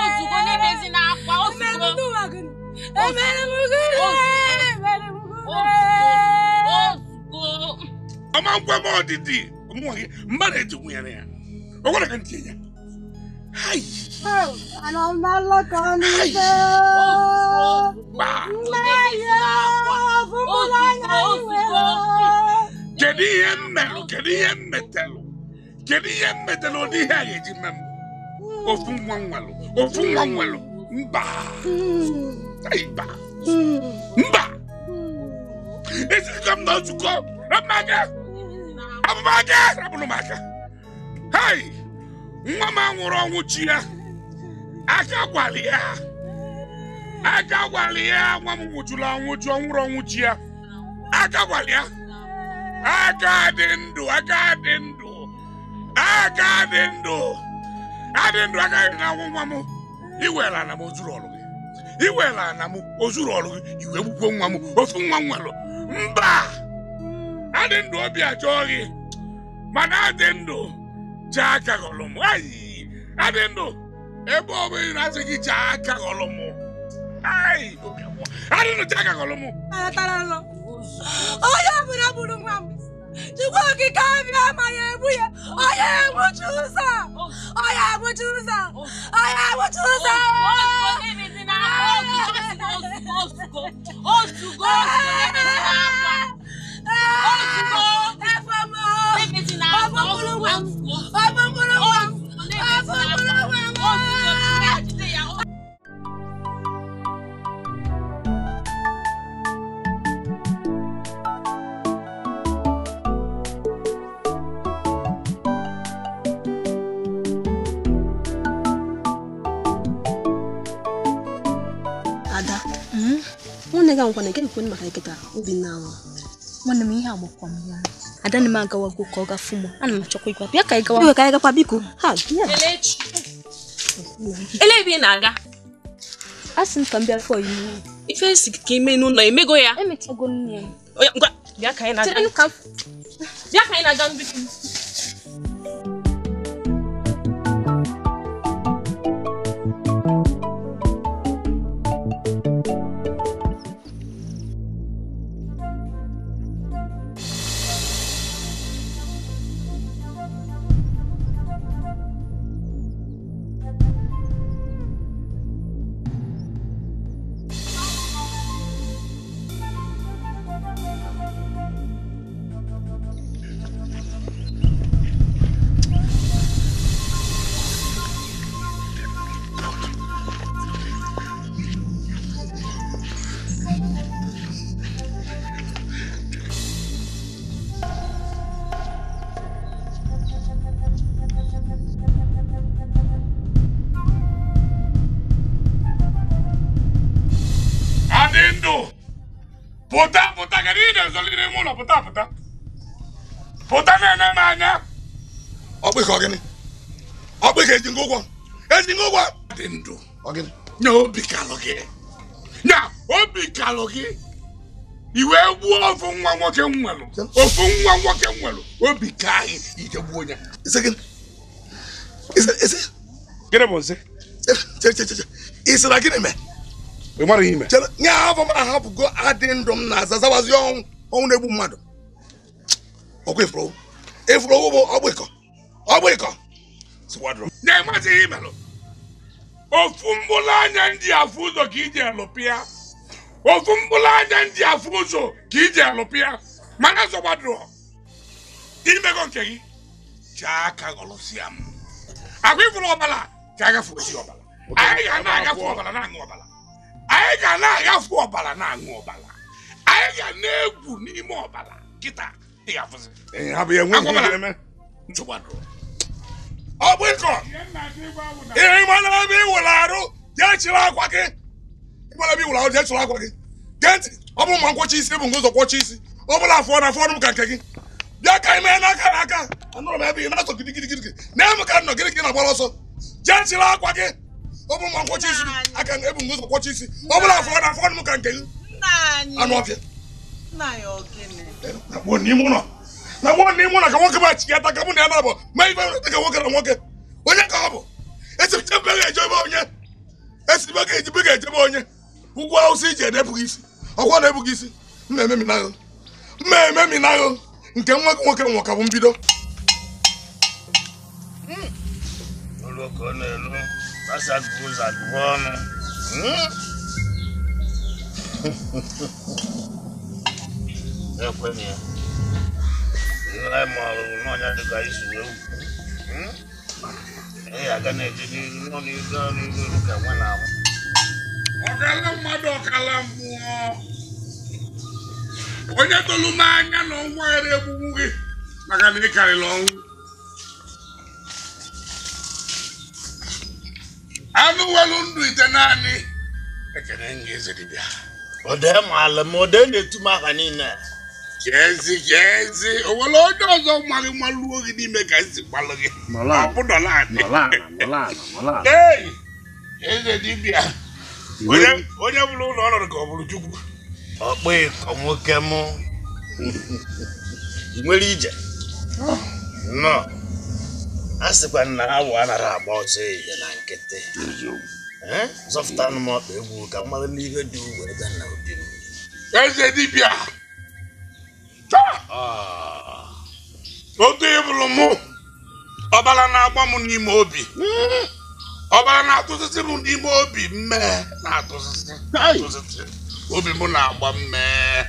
Ozugbo n'ebezi na akwa ozugbo. Emere m gịnị? Emere m gịnị? Ozugbo. Ọma ngwa m ọdịdị nwa gị mmadụ eji nwunye ya. O gwara ka ntị ya. Hai. Ana m na nlọkọ n'ikpe. Nne ya ọ bụ mkpụrụ anya iwere. Kedu ihe m merụ? Kedu ihe m metelụ? Kedu ihe m metelụ ụdị ihe a ga-eji mee m? Ofu nwa nwelụ. Ofu nwa nwelụ. Mba. Mba. Mba. Ezikọ m na nzukọ. Rapụ m aka. Rapụnụ m aka. Hei! Nwa m anwụrụ ọnwụ chi ya. Aka gwalị ya. Aka gwalị ya. Nwa m nwụchuru anwụchu ọnwụrụ ọnwụ chi ya. Aka gwalị ya. Aka dị ndụ. Aka dị ndụ. Aka dị ndụ. Adị ndụ aka dị na nwa m. Iwela na m ozuru ọrụ gị. Iwela na m ozuru ọrụ gị. Iwe gbukwo nwa m. Ofu nwa m nwelụ. Mba! Adị ndụ obi achọọ gị. Mana adị ndụ chaa aka ghọrọ m. Ayi! Adị ndụ ebe ọ bụla na-asị gị chaa aka ghọrọ m. Ayi! Adị ndụ chaa aka ghọrọ m. Alatara nlọ. Onye ọbụla gburu nwa m. Chukwu okike abịa ama ya egbu ya. Onye egbuchi ụzọ. Onye egbuchi ụzọ. Onye egbuchi ụzọ. Ozugbo ozugbo n'ebezi na akwa. Ozugbo n'ebezi na akwa. Ozugbo. Ọ bụ mkpụrụ nwa m. Ọ bụ mkpụrụ nwa m. Ozugbo jide ya. Ada, nwanne gị anwụkwana nke ekwe maka nkịta Obinna anwụ. Nwanne m ihe agbakwa m ya. Ada na m agawago ka ọ gafu m. Ana m achọkwa ịgwa bịa ka anyị gawa. Biko ka anyị gakwa biko. Ha, ya. Kelechi. Ele ebe ị na-aga? A sị m ka m bịa fọ iwu. Ife nsị ka ime n'ụlọ emego ya. Emechago nne m. Oya, ngwa bịa ka anyị na-aga. Chere ka m Bịa ka anyị na-aga mbikọ. Adị ndụ. Pụta pụta kedu ihe na-ezoli n'ime ụlọ pụta pụta. Pụta na-ene m anya. Ọ bụ ka ọ gịnị? Ọ bụ ka eji ngị ụgwọ? Eji ngị ụgwọ? Adị ndụ. Ọ gịnị? Nya obi kalụ gị. Nya obi kalụ gị. Iwe gbuo ofu nwa nwoke nwelụ. Ofu nwa nwoke nwelụ. Obi ka anyị ije gbuo ya. Ise gịnị? Ise ise Gịnị bụ nsị? Che che che che. Isi na gịnị mee? Ị mara ihe ime? Chere nye afọ m ahapụgo adị ndụ m na-aza zawazi ọnwụ ọnwụ na-egbu mmadụ. Ọkwa ifuru ifuru bụ ọgbịkọ ọgbịkọ. Sịkwadro. Nya ịmazi ihe imelụ. Ofu mkpụrụ anya ndị afụ ụzọ ka iji alụpịa. Ofu mkpụrụ anya ndị afụ ụzọ ka iji alụpịa. Mana zọgbadro. Imego nke gị. Chaa aka ghọrọsịa m. Agwa ifuru ọbala ka agafe osi ọbala. Anyị ga na-agafe ọbala na-aṅụ ọbala. Anyị ga na-agafe ọbala na-aṅụ ọbala. Anyị ga na-egwu n'ime ọbala. Kịta ị ga-afụzi. Ee, ha bụ ya enwe ihe ga-eme. Nsogbu adịrọ. Ọgbịkọ. Ị mara ebe ị wụrụ arụ jee chịrị akwa gị. Ị mara ebe ị wụrụ arụ jee chịrị akwa gị. Gee ntị, ọ bụrụ ma nkwọcha isi bụ ngụzọ kwọcha isi. Ọ bụla afọ na afọ ọnụ m ka nke gị. Bịa ka ị mee n'aka n'aka. Anụrụ m ebe ị na-asọ gidigidigidi. Na-eme ka nnọ gịnị ka ị na-agbara ọsọ. Jee chịrị akwa gị. Ọ bụrụ ma nkwọcha isi aka ebu ngụzọ kwọcha isi. Ọ bụla afọ na afọ ọnụ m ka nke gị. Anụ ọfịa. Na gbuo n'ime ụlọ ka nwoke m achị ata ka mụ na ya na-abụ ma ibe dị ka nwoke na nwoke. Onye ka ọ bụ? Esibe ga-eje ebe onye. Esibe ga-eje ebe onye. Ugwu Awụsa iji na-ebughị isi. Ọkwa na-ebughị isi. Mma eme nke nwa nwoke nwa ka bụ mbido. Ọkala mmadụ ọkala mmụọ. Onye tolu m anya na ọnwa ere egbugbu gị maka na ị karịrị ọnwụ. Anụ nwere ndụ ite naanị ekene nga eze dibịa. Ode maala m ode na-etu m aha niile. Jezi o nwere onye ọzọ mmaghị mmalụo gị n'ime ka nsi gbalụ gị. Ọ bụ nọla. Ee, eze dibịa. Onye bụrụ ụlọ ọnọdụ ka ọ bụrụ Chukwu. Ọkpọ ịkọ nwoke mụ nwere ije nọ a sịkwa na awụ anaghị agba ọsọ ehihie na nkịtị. Zọpụtanụ m ọkpa egwu ka m mara n'ihe dị ugwu ebe na obi m. Eze dibịa, otu ịbụrụ mụ ọbara na-agba m n'ime obi. Ọbara na-atụsịsị m n'ime obi mmee na-atụsịsị obi m na-agba mmee.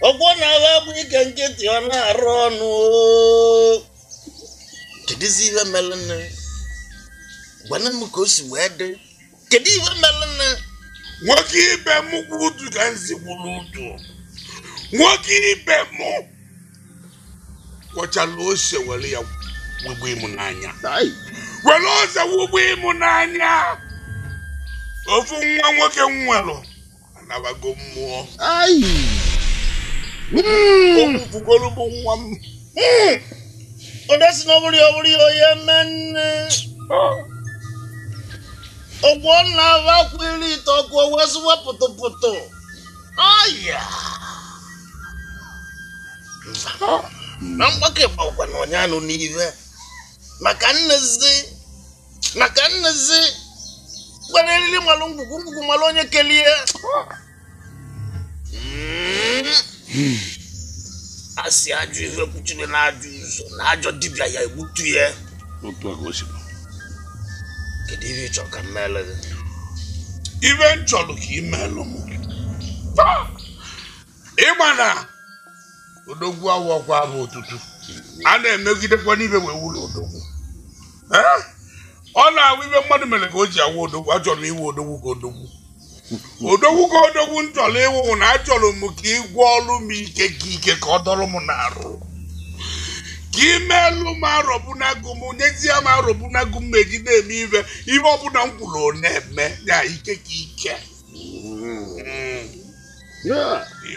Ọgwọ na-agha bụ ike nkịtị ọ na-arụ ọnụ. Kedụzi ihe mere gwana m ka o si wee dị. Kedu ihe mere nwoke ibe m kwụ utu ka nsi kwuru utu. Nwoke ibe m kwọchala ose were ya wugbu m n'anya. Were ose wugbu m n'anya. Ofu nwa nwoke m nwere anabago mmụọ. Okwufugolu bụ nwa m. Onye si na ọ bụrụ ya onye menne. Ọgwọ na-agha akwụ iri ite ọkụ wee sụwa pụtụpụtụ. Aya! Na mgbake gbakwa na onye anụ n'ihe. Maka nnezi gwara eriri malụ ngwugwu ngwugwu malụ onye kelie. A sị ajọ ihe kwuchiri na ajọ ụzọ na ajọ dibịa ya egbutu ya. Kedu ihe ị chọrọ ka m meele gị? Ibe m chọrọ ka ị meelụ m. Ịma na odogwu awọkwa bụ otutu. A na-emegidekwa n'ibe wee wụlọ odogwu. Ọ na-awụ ibe mmadụ mere ka o ji awụ odogwu. Achọrọ m iwu odogwu ka odogwu. Odogwu ka odogwu m chọrọ ịwụ na achọrọ m ka ị gwọ ọrụ m ike ka ike ka ọ dọrọ m n'arụ. Ka imelụ m arọbụnagụ m nyezie m arọbụnagụ m eji na-eme ibe ibe ọbụla m kwuru ọ na-eme ya ike ka ike.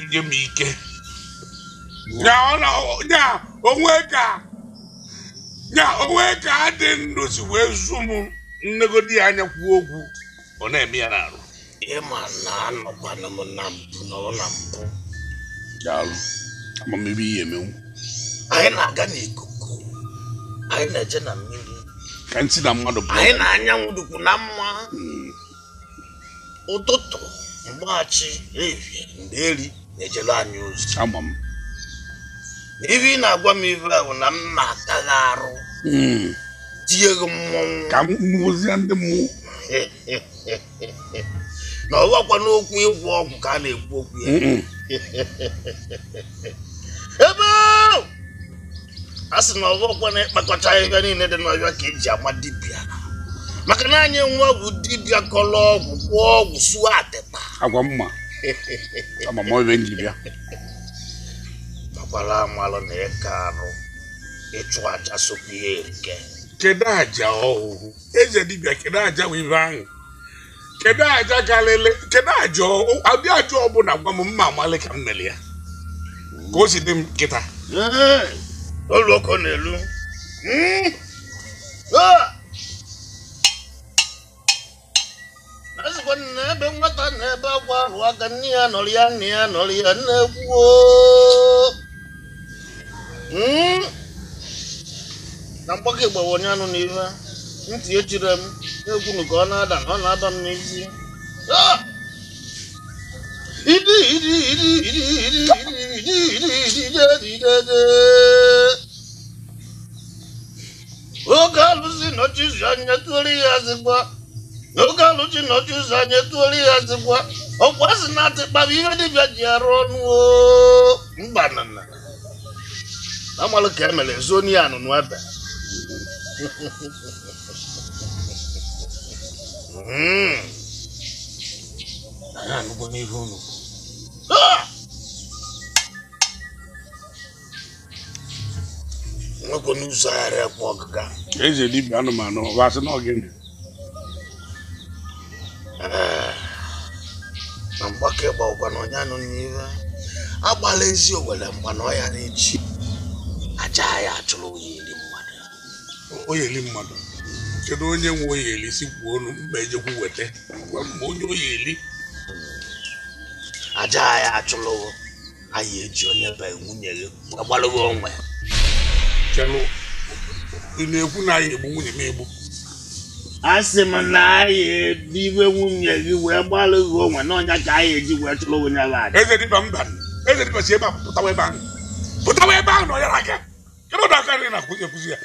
Nye m ike. Nya onwe ka adị ndụ si wee zu m nnegodi ya anya kwuo okwu ọ na-eme ya n'arụ. Ịma na anọkwana m na mpụ nọrọ na mpụ. Daalụ, amamihe ihe emenwu. Anyị na-aga n'ikuku, anyị na-eje na mmiri. Ka ntị na mmadụ bụ. Anyị na anyanwụ dịkwu na mma. Ụtụtụ, mgbaghachi, ehihie, nderi na-ejelu anyị ozi. Ama m. Ife ị na-agwa m ife ahụ na mma akaghị arụ. Tie gị mmọnwụ. Ka m mụzie ndị mmụọ. Na ọ gwakwa n'okwu ịgwọ ọgwụ ka a na-ekwu okwu ya. Ebe a sị na ọgwụkwa na-ekpakọcha ahịhịa niile dị n'ọhịa ka eji ama dibịa. Maka na anyị enwe ọgwụ dibịa kọrọ ọgwụ gwọọ ọgwụ suo atịkpa. Agwa mma. Ama m ebe m ji bịa. Makwara amalụ na ịka arụ ịchụ aja sokwu ihe erike. Kedu aja ọhụhụ? Eze dibịa kedu aja bụ ibe ahụ? Kedu aja karịrị? Kedu aja adị aja ọbụla gwa m mma amalị ka m mere ya. Ka o si dị m kịta. Olu ọkọ na-elu. Azụkwa na ebe nwata na na-ebe akwa ahụ aka nne ya nọrọ ya nne ya nọrọ ya na-egwu. Na mgbakọ ịgbawa onye anụ n'ihe ntị echiri m na-egwu ka ọ na-ada na ọ na-aba m n'isi. Idi idi idi idi idi idi idi idi idi idi. Oge alụsị nọchi anya tụọrọ ya azịgba. Oge alụsị nọchi ụzọ anya tụọrọ ya azịgba. Ọkwa sị na atịkpa bụ ihe dibịa ji arụ ọnụ o. Mba nana. Amalụ ka emere zuo n'ihe anụnụ ebe. Anyị anụgo n'ihe unu. Nwekwa n'ụzọ aghara ekwe ọgịga. Eze dibịa anụmanụ ọ sị na ọ gịnị? Na mgbakọ ịgba na onye anụ n'ihe agbala ezi owere mgba na ọya na-echi aja ya achụrụ onye eri mmadụ. Onye eri mmadụ? Kedu onye nwe onye eri si kwuo ọnụ mba ejekwu weta gwa m onye onye eri. Aja ya achụrụ anyị eji onye be nwunye gị agbalụghị onwe. Chelụ ị na-ekwu na anyị egbu nwunye m egbu? A sị m na anyị ebiwe nwunye gị wee gbalụghị onwe na ọnya ka anyị eji wee chụrụ onye ahụ aja. Eze dibịa mba, eze dibịa si ebe a pụtawa ebe ahụ. Pụtawa ebe ahụ na ọyara aka. Kedu ụdọ aka nri na-akwụzi ekwuzi ya?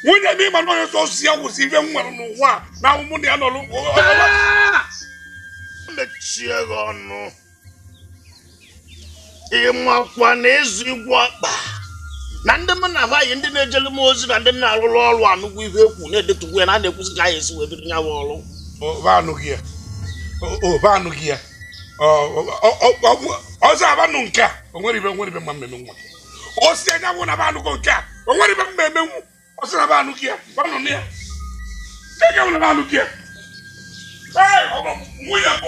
Nwunye m ịma na onye sọ si ya wụsị ife m nwere n'ụwa a na ahụmụ na ya nọ n'ụwa. Mechie gị ọnụ. Ịmakwa na ịzụ igwe ọkpa. Na ndị mụ na vaghị ndị na-ejelu m ozi na ndị m na-arụrụ ọrụ anụgwụ ihe ekwu na-edetukwu ya na a na-ekwuzi ka anyị esi wee bido nyawa ọrụ. Anụghị ya. Ọzọ abanụ nke a o nwere ibe nwere ibe mma mmemme nwa. O si anyanwụ na abanụgo nke a o nwere ibe mma emenwu. Ọ sị na abanụghị ya banụ ya. Dịka na abanụghị ya. Ee, ọ bụ nwunye m.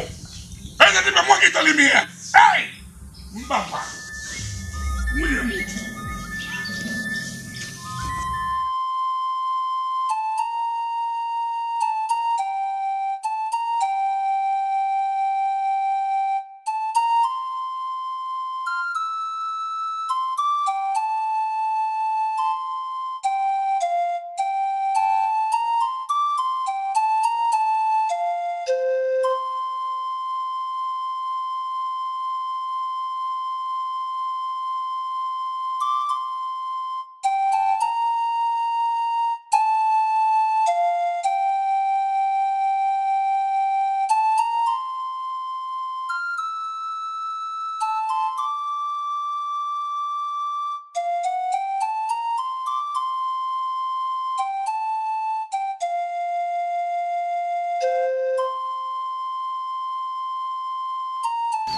Eze dibịa mụ gị chọrọ ime ya. Ee, mba mba. Nwunye m.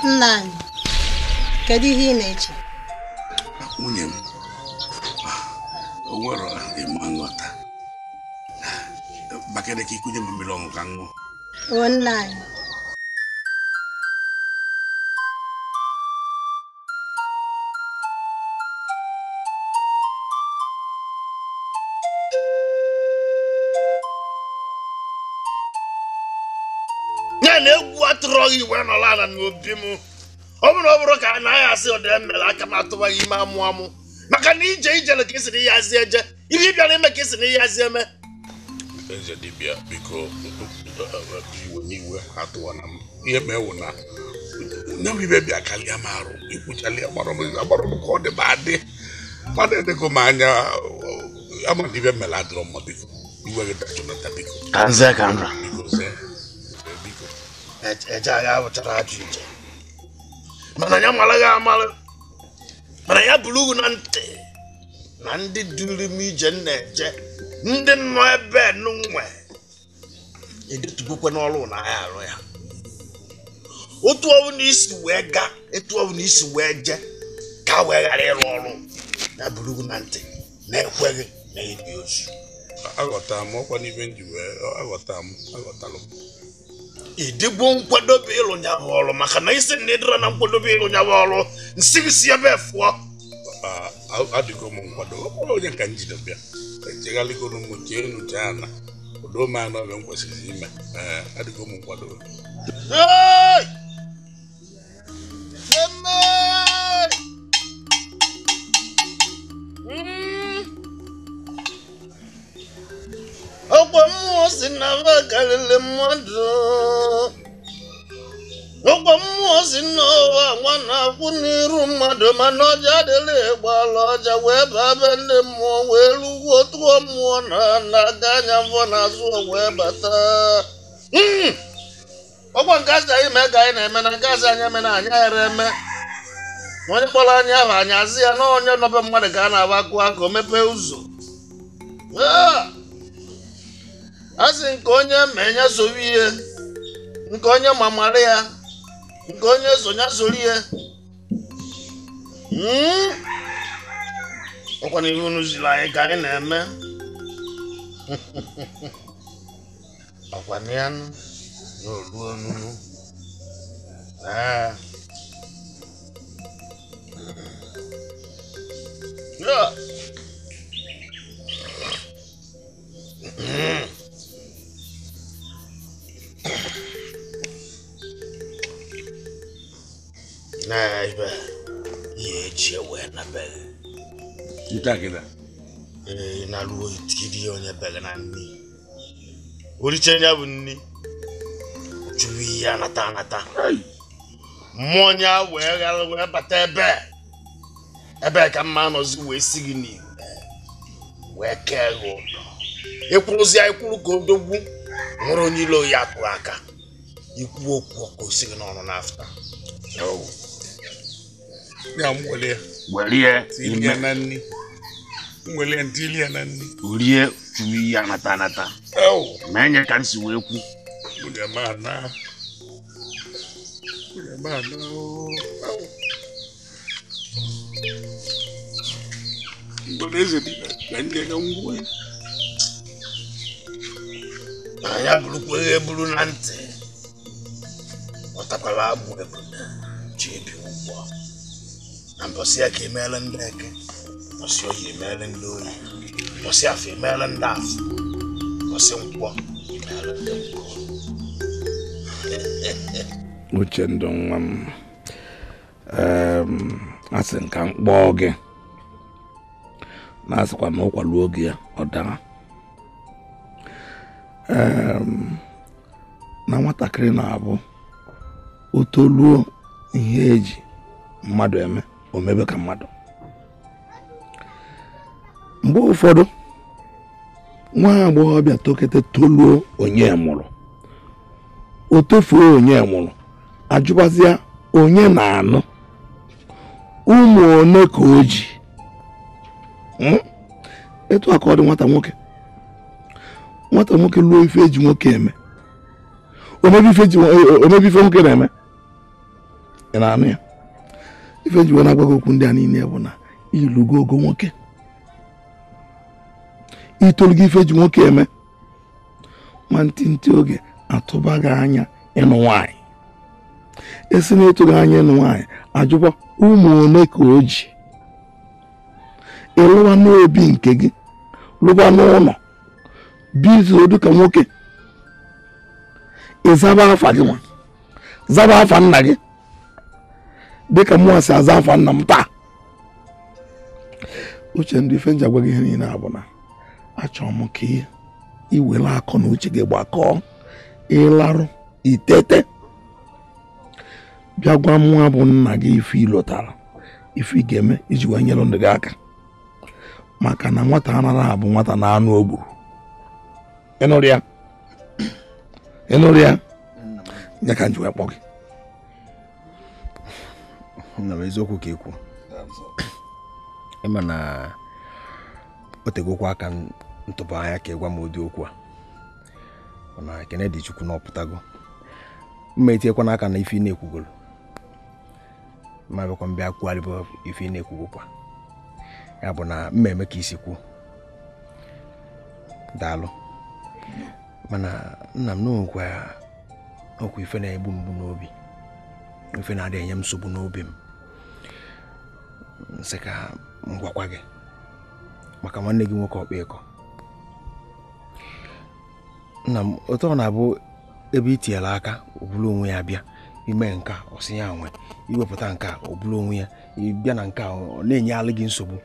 Nna anyị, kedu ihe ị na-eche? Nwunye m, o nwere ịma nghọta. Bakere ka ikunye m mmiri ọṅụ ka m ṅụọ. O nna anyị. Ya na egwu atụrụ gị wee nọrọ ala n'obi m. Ọ bụrụ ka a naghị asị ọ dị mere aka m atụwaghị ime amụ amụ maka na ije ijele ka esi na ihe azị eje ihe ị bịara ime ka esi na ihe azị eme. Eze dibịa biko iwe n'iwe atụwana m ihe mewu na nye m ibe bịa kalịa m arụ ikwuchalịa agbara m ka ọ dị m adị mmadụ edego m anya ama na ibe mere adịrọ mma biko iwe gị dachụnata biko. Ka nze ka nra. Biko zee biko. Eje agha abụchara ajọ ije. Mana ya mara ya amara mana ya buru ugwu na ntị na ndị duru m ije na-eje ndị nọ ebe nwe edetugokwe n'ọrụ na ya arụ ya otu ọbụ na isi wee gaa etu ọbụ na isi wee je ka wee ghara ịrụ ọrụ ya buru ugwu na ntị na-ekweghị na ịdị ozu. Aghọtara m ọkwa n'ibe m ji wee aghọtara m aghọtalụ m. Ịdịgbo nkwadobe ịlụ ya bụ ọrụ maka na isi na ịdịra na nkwadobe ịlụ ya bụ ọrụ nsị gị si ebe fụọ. Adịgo m nkwado ọ bụrụ onye ka m jide bịa echegharịgoro m chee enu chee ana odo m anọ ebe m kwesịrị ime. Ee, adịgo m nkwado. na ba karịrị mmadụ. Ọkwa mmụọ si n'ụwa nwa na-akwụ n'iru mmadụ mana ọja adịla ịgbala ọja wee baa be ndị mmụọ wee lụgwo tụọ mmụọ na na-aga anya mvọ n'azụ wee bata. Ọkwa nke asị anyị mee ka anyị na-eme na nke asị anyị eme na anyị aghara eme. Onye kpọrọ anyị ahụ anyị azị ya na onye nọbe mmadụ ka a na-agba akụ aka o mepee ụzọ. A sị nke onye mee ya sowe ihe, nke onye mamara ya, nke onye so ya soro ihe. Ọkwa na ihe unu ziri anyị ka anyị na-eme. Ọkwa na ya nụ na olu onunu. Yeah. Na ibe ihe eji ewe na be ntakịrị na ruo itiri onye bere na nni oriche ya bụ nni jụrụ ihe anata anata mmụọ ya wee ghara wee bata ebe ebe ka mma nọzi wee si gị n'ihu wee kee gị ụdọ ịkwụrụzi ịkwụrụ ka odogwu nwere onye ilo ya atụrụ aka ikwu okwu ka o si gị n'ọnụ n'afta. Ya mwele. Welie. Tilia nani. Mwele ntilia nani. Ulie tuwi anata anata. Menye kansi weku. Ulia mana. Ulia mana. Mboneze dina. Kanje kangwe. Aya bulu bulu nante. Otakwala abu ebuna. Chebi ugwa. Na mbọsị ya ka emeela ndị eke, mbọsị oyi emeela ndị oyi, mbọsị afọ emeela ndị afọ, mbọsị nkwọ emeela ndị nkwọ. Uchendu nwa m, asị nka m kpọọ gị na-asịkwa na ụkwalu oge ya ọ daa. Na nwatakịrị na-abụ o toluo ihe eji mmadụ eme omebe ka mmadụ. Mgbe ụfọdụ nwa agbọghọbịa tokete toluo onye mụrụ, o tofuo onye mụrụ, ajụbazịa onye na-anụ ụmụ one ka o ji. Etu a ka ọ dị nwata nwoke. Nwata nwoke lụọ ife eji nwoke eme, omebe ife nwoke na-eme. Ị na-anụ ya? Ife ji wee na-agwa gị okwu ndị a niile bụ na ilugo ogo nwoke, itolu gị ife ji nwoke eme, nwantịntị oge atụba gị anya ịnụ nwaanyị. Esi na ịtụ gị anya ịnụ nwaanyị, ajụkwa ụmụ one ka o ji. Ịlụwa n'obi nke gị, lụwa n'ụlọ, bizuo dịka nwoke, ịzaba afa gị nwa, zaba afa nna gị dịka mụnwa si aza afa nna m taa. Uchendu, ife nji agwa gị ihe niile abụ na achọrọ m ka ị were akọ na uche gị gbakọọ, ịlarụ itete bịa gwa mụnwa bụ nna gị ife ịlọtara, ife ị ga-eme iji wee nyere ndụ gị aka, maka na nwata anaghị abụ nwata na anụ o gburu. Ịnụrụ ya? Ịnụrụ ya? Ya ka nji wee kpọ gị. Nna m, eziokwu ka ikwu. Ịma na o tegokwa aka ntụba anya ka ịgwa m ụdị okwu a, mana ekene dị Chukwu na ọpụtago. Mma etinyekwa n'aka na ife ị na-ekwugoro, ma bịakwa mbịa kwugharịba ife ị na-ekwugokwa. Ya bụ na mma eme ka isi kwu. Daalụ. Mana nna m n'okwu okwu ife na-egbu mgbu n'obi, ife na-adịghị enye m nsogbu n'obi m, nsị ka m gwakwa gị maka nwanne gị nwoke ọkpa ịkọ. Nna m, otu ọ na-abụ ebe i tinyere aka o buru onwe ya bịa ime nka, ọ sị ya nwe, iwepụta nka o buru onwe ya bịa na nka, ọ na-enye alụ gị nsogbu.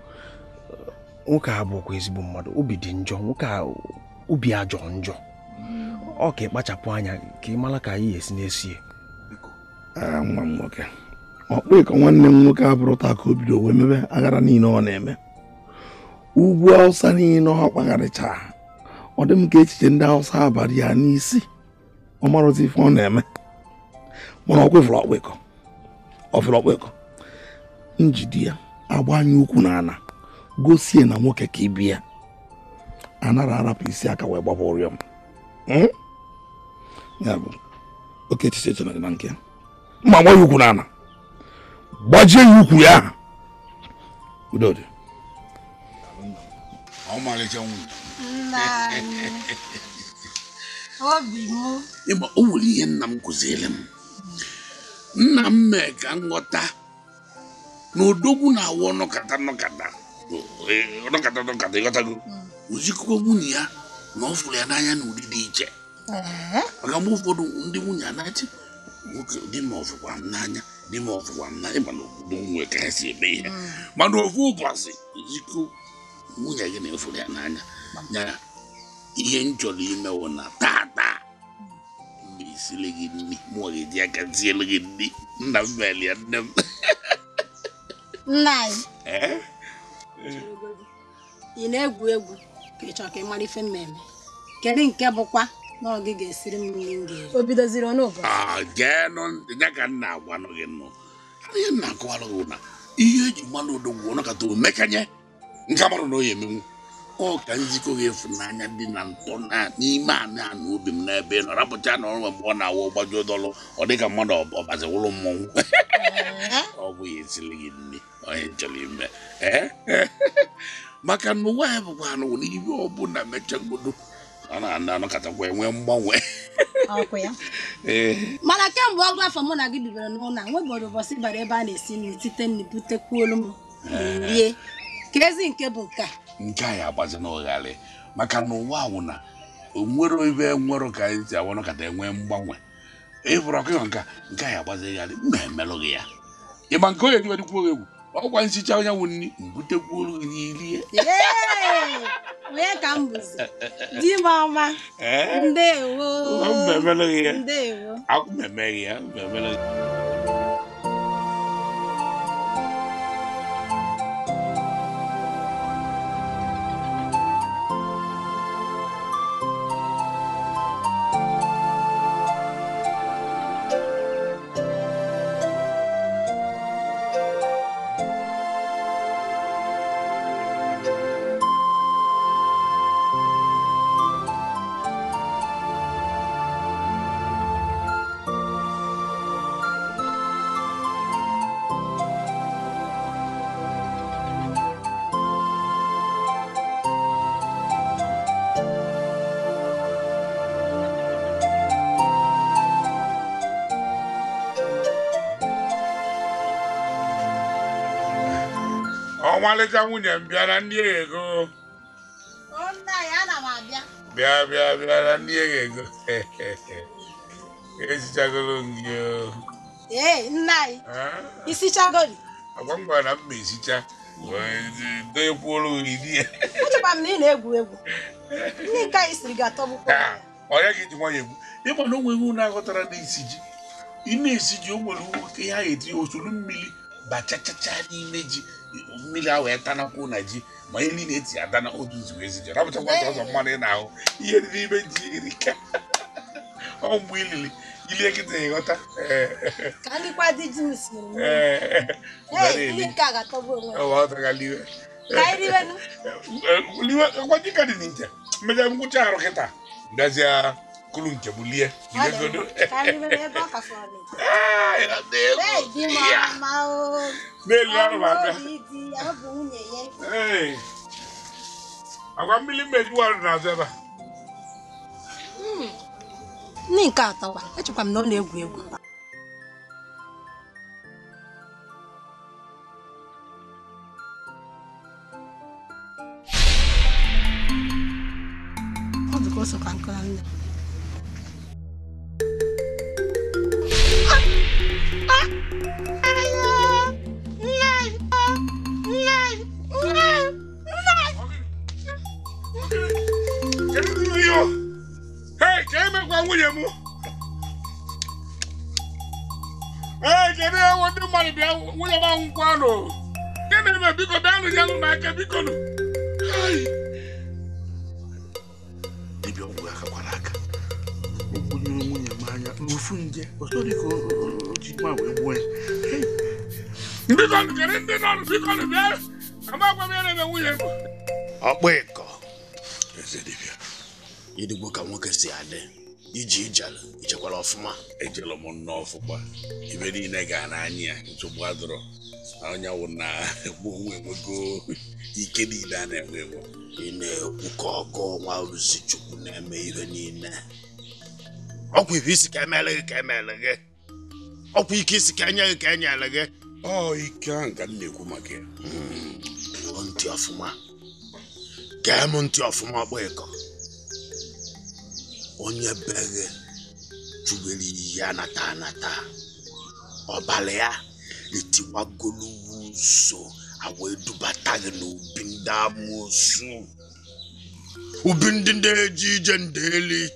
Nwoke a bụkwa ezigbo mmadụ, obi dị njọ, nwoke a obi ajọ njọ. Ọ ka ịkpachapụ anya ka ị mara ka anyị esi na-esi. Nwa m nwoke, ọkpụịkọ nwanne m nwoke abụrụ taa ka o bido wee mebe aghara niile ọ na-eme. Ugwu Awụsa niile ọ kpagharịchara, ọ dị m ka echiche ndị Awụsa abalị ya n'isi. Ọ marụzi ife ọ na-eme. Mana ọ kwefụrụ ọkpụịkọ, ọ fụrụ ọkpụịkọ. Njide ya agbanye ukwu na ana gosie na nwoke ka ibi ya anara arapụ isi aka wee gbaba ụrịọ m. Ya bụ oke echiche chere na nke ya. Mma agba ya ukwu na ana, gbajie ya ukwu ya. Udo dị. Ọmalịcha nwunye. Obi m. Ịma o nwere ihe nna m kụziere m. Nna m mee ka m ghọta na odogwu na-awụ ọnọkata nọkata ọnọkata nọkata ịghọtago. Ozikwa nwunye ya na ọ fụrụ ya n'anya n'ụdị dị iche. Maka mgbe ụfọdụ ndị nwunye anaghị nwoke di m ọfụkwa m n'anya di m ọfụkwa m n'anya mana obodo nwere ka ha si eme ihe. Mana ofu ụbọchị ozikọ nwunye gị na-efuru ya n'anya ya ihe m chọrọ ime wụ na tata mgbe isile gị nri mụọ ga-eji aka tielu gị nri. Nna m mere ya nne m. Nna anyị, ị na-egwu egwu ka ị chọrọ ka ị mara ife mmemme. Kedu nke bụkwa na ọ gị ga-esiri m nri m ga-eri? O bidoziri ọnụ ụbọchị. Geenụ ntị, ya ka m na-agwanụ gị nụ. Ihe m na-akọwara gị na ihe eji mmanụ odogwu ọnọkata omekanye nke marụ na o ya emenwu. Ọ ka nzikọ gị ịfụnanya dị na ntọ na n'ime anị anụ obi m n'ebe ị nọ rapụcha na ọrụ mgbe ọ na-awụ gbajuo dọlụ ọ dị ka mmadụ ọbazi wụrụ mmọnwụ. Ọ bụ ya esiri gị nri onye chọrọ ime. Maka na ụwa ya bụkwa anụ na ihe ọbụla mechagodo ọ na-anọkatakwa enwe mgbanwe. Mana kemgbe ọgụ afọ mụ na gị bibere n'ụlọ a nwebọrọ ụbọchị bara ebe a na-esi nri site nri butekwuolu m rie. Ka ezi nke bụ nke a. Nke a ya agbazi n'ụgharị maka na ụwa awụ na onwere ibe nwere ka anyị si awanọkata enwe mgbanwe. Ịfụrụ ọkụ nke a ya agbazi gharị mma emelụ gị ya. Ịma nke onye jiwe dịkwuo egwu ọkwa nsicha onye nwụ nri mbutekwuolu gị n'irie. Onye ka m bụzi di m ọma. Ndewo. Mma gị ya. Ndewo. Akwụ mmemme gị ya mmemme gị. Ọmalịcha nwunye m bịara ndị ego. Bịa bịa bịa na ndị ego. Esichagolo m gị o. Ee, nna anyị. Isichagoli. Agwa m gwara na m ma esicha. Doyekwuolu gị di ya. Echekwa m na ị na-egwu egwu. Ndị nke anyị siri gị atọgbukwa. Onye ka iji nwayọ egwu. Ịma na o nweghị unu aghọtara na isi ji. Ị na-esi ji o nwere nwoke ya etinye osolu mmiri bachachacha n'ime ji. Mmiri ahụ etanakwu na ji ma ihe niile eti atana otu nzugbo ezi ji rapụchakwa ọzọ mmanụ ị na-ahụ ihe dị n'ime ji erika. Ọ mgbe ilili ilie kịta ịghọta. Ka ndịkwa dị ji m siri m. Ee, ndị nke a ga-atọgbu onwe. Ọ ghọtara Ka anyị riwenụ. Liwe akwa ji ka dị n'iche. Mmecha ngwụcha arụ kịta. Bịazịa kulu nke bụ lie. Liwegodo. Ka anyị riwenụ ebe ọ ka fọrọ n'ite. Ee, di m ọma o. N'elu arụ ma abịa. Obi di ya, ọ bụ nwunye ya. Ee. Agwa mmiri mmeju warụ n'azụ ebe a. Ndị nke atọwa, echekwa m na ọ na-egwu egwu. Ọ dị ka o sokwa nkụ na nne. Hey, ka emekwa Nekwa nwunye m. Ee, kedu ewo ndị mmadụ bịa nwunye m anwụkwanụ. Gịnị mere biko bịanụ nyenụ m aka biko nụ. Dibịa ọgwụ aka kwara aka. O gbunyerụ nwunye m anya n'ofu nje ọsọ dịka o ji nwa wee gbuo ya. Biko nụ, kedu ndị nọ nụ biko nụ bịa. Amakwa m ihe na-eme nwunye m. Ọkpụ ịkọ. Eze dibịa. Idigbo ka nwoke si adị. Iji ijele ichekwara ọfụma. Ejelu m nnọọ ọfụma. Ibe niile ga n'anya ya nsogbu adọrọ. Onye wụ na mụ onwe enwego ike niile a na-enwe enwe. Ị na-ekwu ka ọgọ nwa ozi Chukwu na-eme ihe niile. Ọkwa ife isi ka emele gị ka emele gị. Ọkwa ike isi ka enye gị ka enyere gị. Ọ ike ahụ ka m na-ekwu maka ya. Ntị ọfụma. Gee m ntị ọfụma ọkpọ ịkọ. Onye be gị chụbere iyi anata anata. Ọbara ya etiwagolu ụzọ wee dubata gị n'obi ndị amoosu. Ubi ndị na-eje ije ndeli.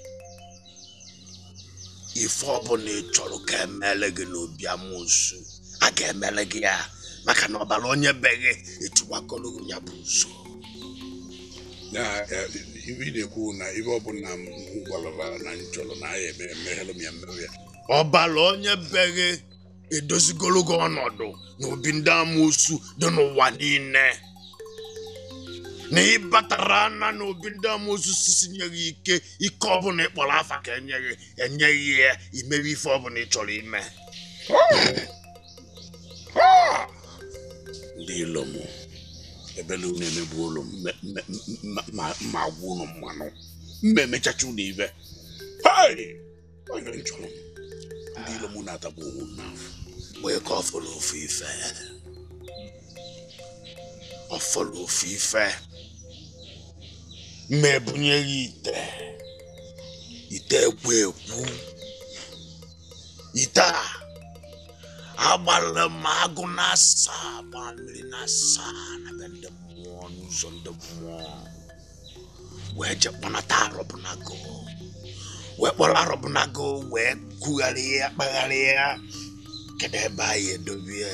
Ife ọbụla ị chọrọ ka emele gị n'obi amoosu, a ga-emele gị ya maka na ọbara onye be gị etiwagolu ya bụ ụzọ. Na ibe ị na-ekwu na ibe ọbụla m gwara na nchọrọ na ya eme emeghelụ m ya mmewe ya. Ọbara onye be gị edozigolu gị ọnọdụ n'obi ndị amoosu dị n'ụwa niile. Na ịbatara na n'obi ndị amoosu sisi nye gị ike ike ọbụla ị kpọrọ afa ka enye gị enyeghị ya imewe ife ọbụla ị chọrọ ime. Ndị ilo m ebele unu emegbu ụlọ ma agwa unu mmanụ mma emechacha unu ibe. Onye m chọrọ m ndị ilo m na-atagbu onwe m n'afọ. Mgbe ka ọ fọrọ ofu ife. Ọ fọrọ ofu ife. Mma ebunye gị ite. Ite ekwu ekwu. Ite a agbara m agụ na asaa gbaa mmiri na asaa na be ndị mmụọ n'ụzọ ndị mmụọ. Wee je kpọnata arọbụnago. Wee kpọrọ arọbụnago wee kwugharịa ya kpagharịa. Kedu ebe anyị edobie?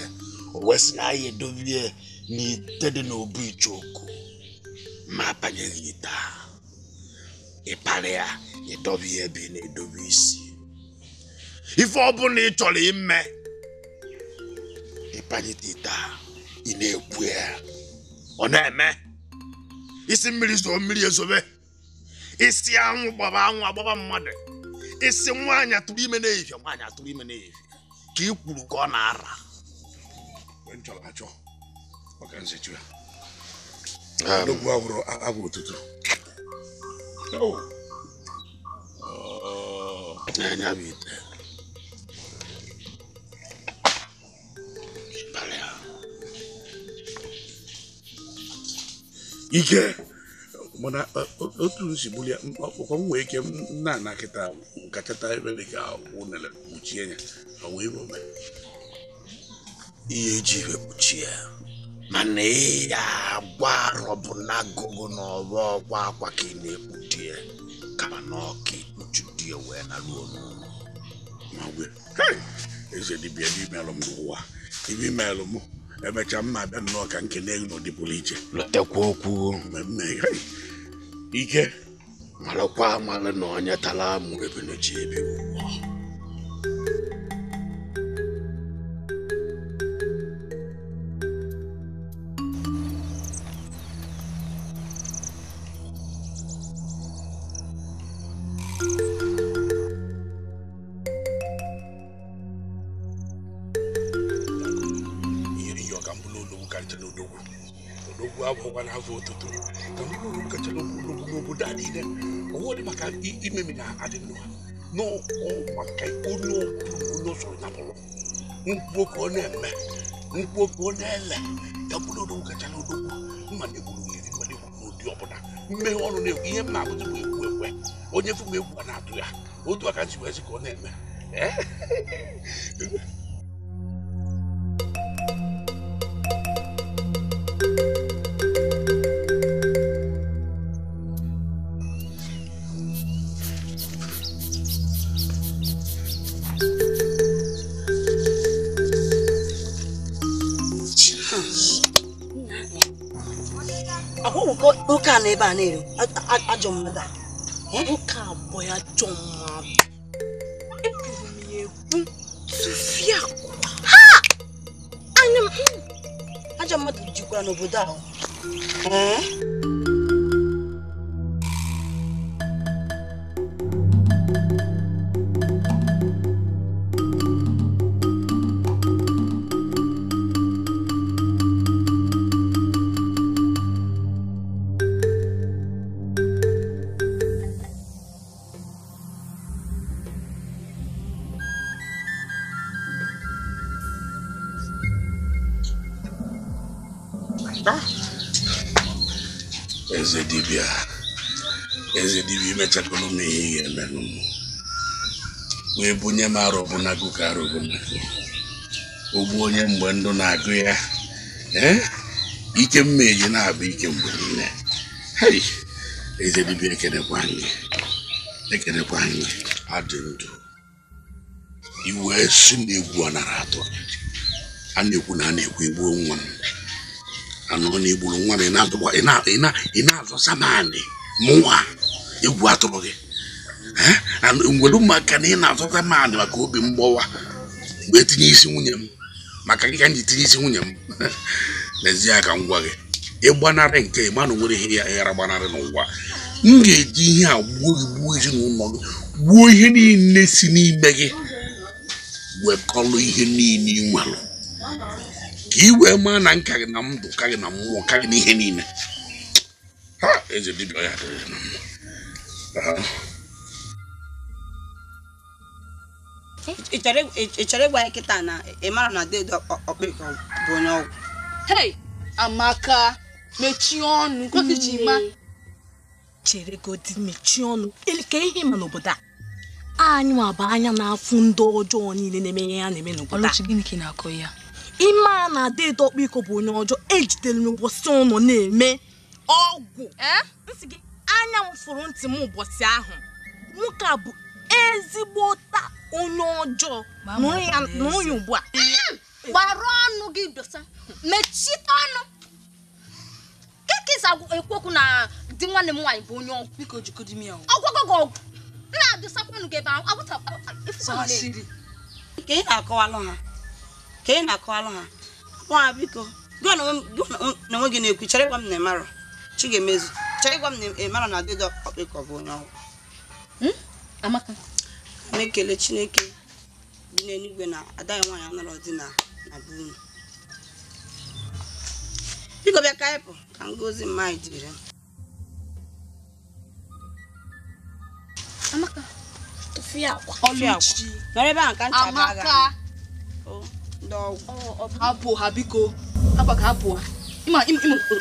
O wee sị na anyị edobie n'ite dị n'obu ichoku. Ma abanyeghị ite a. Ịparị ya, ịdọbe ya ebe ị na-edobe isi. Ife ọbụla ị chọrọ ime, ịpanyete ite a, ị na-ekwu ya. Ọ na-eme. Isi mmiri zoo mmiri ezobe. Isi anwụ gbaba anwụ agbaba mmadụ. Isi nwaanyị atụrụ ime n'ehihie, nwaanyị atụrụ ime n'ehihie. Ka ị kwuru ka ọ na-ara. Mgbe m chọrọ achọ, ọ ka nsechu ya. Odogwu abụrụ abụ otutu. Anya bụ ite. Ịkpara ya. Ike mana otu nsi gburu ya ọkwa m nwee ike m na-ana kịta nkachata ebe dị ka unere kpuchie ya ọ wee ebe ome. Ihe eji iwe kpuchie ya mana ị ya agwa arọbụnago na ọwa ọgwa akwa ka ị na-ekpuchi ya kama na ọka ikpuchi di ya wee naruo n'ụlọ. Ma gwe eze dibịa ebe imelụ m n'ụwa ebe imelụ m emechaa mma abịa nnọọ ka nke na-egwu n'ụdị pụrụ iche. Lotekwa okwu mmemme ike malụkwa amalụ na onye tara amụ ebeneji ebi ụgwọ. Ihe ihe ọ ka m bụrụ odogwu karịchara odogwu. Odogwu abụghịkwa n'afọ otutu ka m bụrụ odogwu kachara odogwu n'obodo a niile. Ọwụ dị maka imemi na adị ndụ ha nọ maka onye ọbụla onye ọsọrọ ya bụrụ nkwuo ka ọ na-eme nkwuo ka ọ na-ele ka m bụrụ odogwu kachara odogwu mma na-egburu ya eri mma na-egburu n'ụdị ọbụla mmeghe ọnụ na-ekwu ihe m na-abụzi bụ ekwu ekwe onye fụ m egwu a na-atụ ya otu aka si wee sị ka ọ na-eme. Nwoke a na ebe a na-ere ajọ mmadụ a. Nwoke a bụ ya ajọ mmadụ. Ekwuru m ya ekwu tụfịa akwa. Ha! Anya m ajọ mmadụ jikwara n'obodo ahụ. Eze dibịa imechakọrọ m ihe ị ga-emenụ m wee bunye m arụ ọbụnagụ ka arụ ọbụnagụ ogbu onye mgbe ndụ na-agụ ya ike mmeji na-abụ ike mgbe niile. Hei, eze dibịa ekenekwa anyị adị ndụ iwee si na egwu a nara atọ a na-ekwu na a na-ekwu egbuo nwa m anọ na igburu nwa m ị na-azọsa naanị mụnwa egwu atụrụ gị nwere maka na ị na-azọsa naanị maka obi mgbawa mgbe etinye isi nwunye m maka gị ka m ji tinye isi nwunye m n'ezie ka m gwa gị ịgbanarị nke ịma na nwere ihe ya ghara gbanarị n'ụwa m ga-eji ihe a gbuo gị gbuo ezinụlọ gị gbuo ihe niile si n'ime gị wekọrọ ihe niile ị nwere ka i wee maa na nka gị na ndụ ka gị na mmụọ ka gị na ihe niile. Ha eze dibịa ya dịrị na mma. Ị chọrọ ịgwa ya kịta na ị mara na dedo ọkpịkọ bụ onye ọgwụ? Hey, Amaka, mechie ọnụ ma chere godi mechie ọnụ ka ihe ma n'obodo a anyị nwa bụ anya na-afụ ndị ọjọọ niile na-eme ihe ya na-eme n'obodo a. Ọlụchi, gịnị ka ị na-akọ ya? Ime a na dedo ọkpịkọ bụ onye ọjọọ ejidere n'ụbọchị ụnọ na-eme ọgwụ. Nsị gị anya m fụrụ ntị m ụbọchị ahụ nwoke a bụ ezigbo ta onye ọjọọ. Nụrụ ya ugbu a. Gbara ọnụ gị dosa mechite ọnụ kekesa ekwu okwu na di nwanne m nwaanyị bụ onye ọgwụ. Biko jikọdi m ya. Ọgwụgwọ gị ọgwụ na-adụsakwa ọnụ gị ebe ahụ ka ị na-akọwalụ ha ka ị na-akọwalụ ha nwa biko gị na onwe gị na-ekwu chere ịgwa m na ịmarọ chi ga-emezu chere ịgwa m na ịmarọ na dedo ọkpịkọ bụ onye ọgwụ. Amaka, m ekele Chineke bi n'eluigwe na ada ya nwaanyị anọrọ di na be unu. Biko bịa ka anyị pụ ka ngozi mma anyị dịrị m. Amaka, tụfịa akwa. Ọlụchi, nọrọ ebe ahụ ka ncha ga aga. Amaka, hapụ ha biko, hapụ ka hapụ ha. Ịma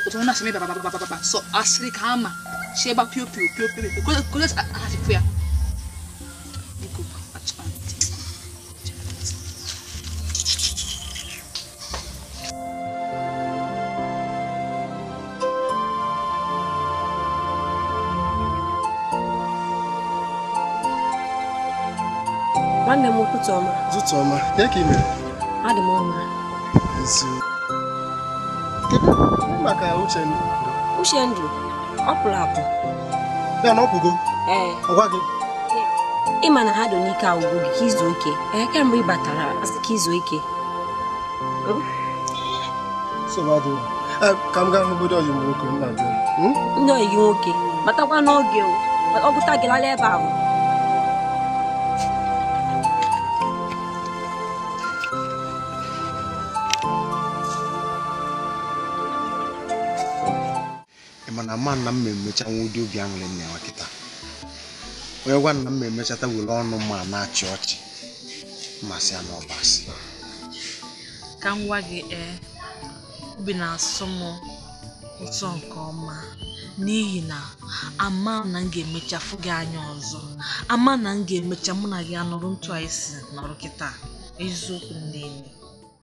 otu ọ na-asị bababababa sọ asịrị ka ama si ebe pio pio pio pio kole asịfụ ya. Biko, achọ ntị. Nwanne m ụtụtụ ọma. Ụtụtụ ọma. Kee ka ị mere? Adị m mma. Ezi. Kedu maka Uchendụ? Uchendụ, ọ pụrụ apụ. Ya na ọ pụgo? Ee. Ọ gwa gị? Ị ma na ha dị n'ike agwụgwụ gị ka izu ike. Ee, kemgbe ị batara, asị ka izu ike. Nsogbu ka m gaa n'obodo ọyị m nwoke m na-abịa. Ndị ọyị gị nwoke, batakwa n'oge o. Ọ gụta gị lala ebe ahụ. Mana ma nna m emecha nwa ụdị obi aṅụrị m na-enwe kịta. Onye gwa nna m emechata were ọnụ ma na-achị ọchị mmasị ya na ọbasị. Ka m gwa gị obi na-asọ m ụtọ nke ọma n'ihi na ama na m ga-emecha fụ gị anya ọzọ. Ama na m ga-emecha mụ na gị anọrọ ntụ anyị si nọrọ kịta eziokwu m niile.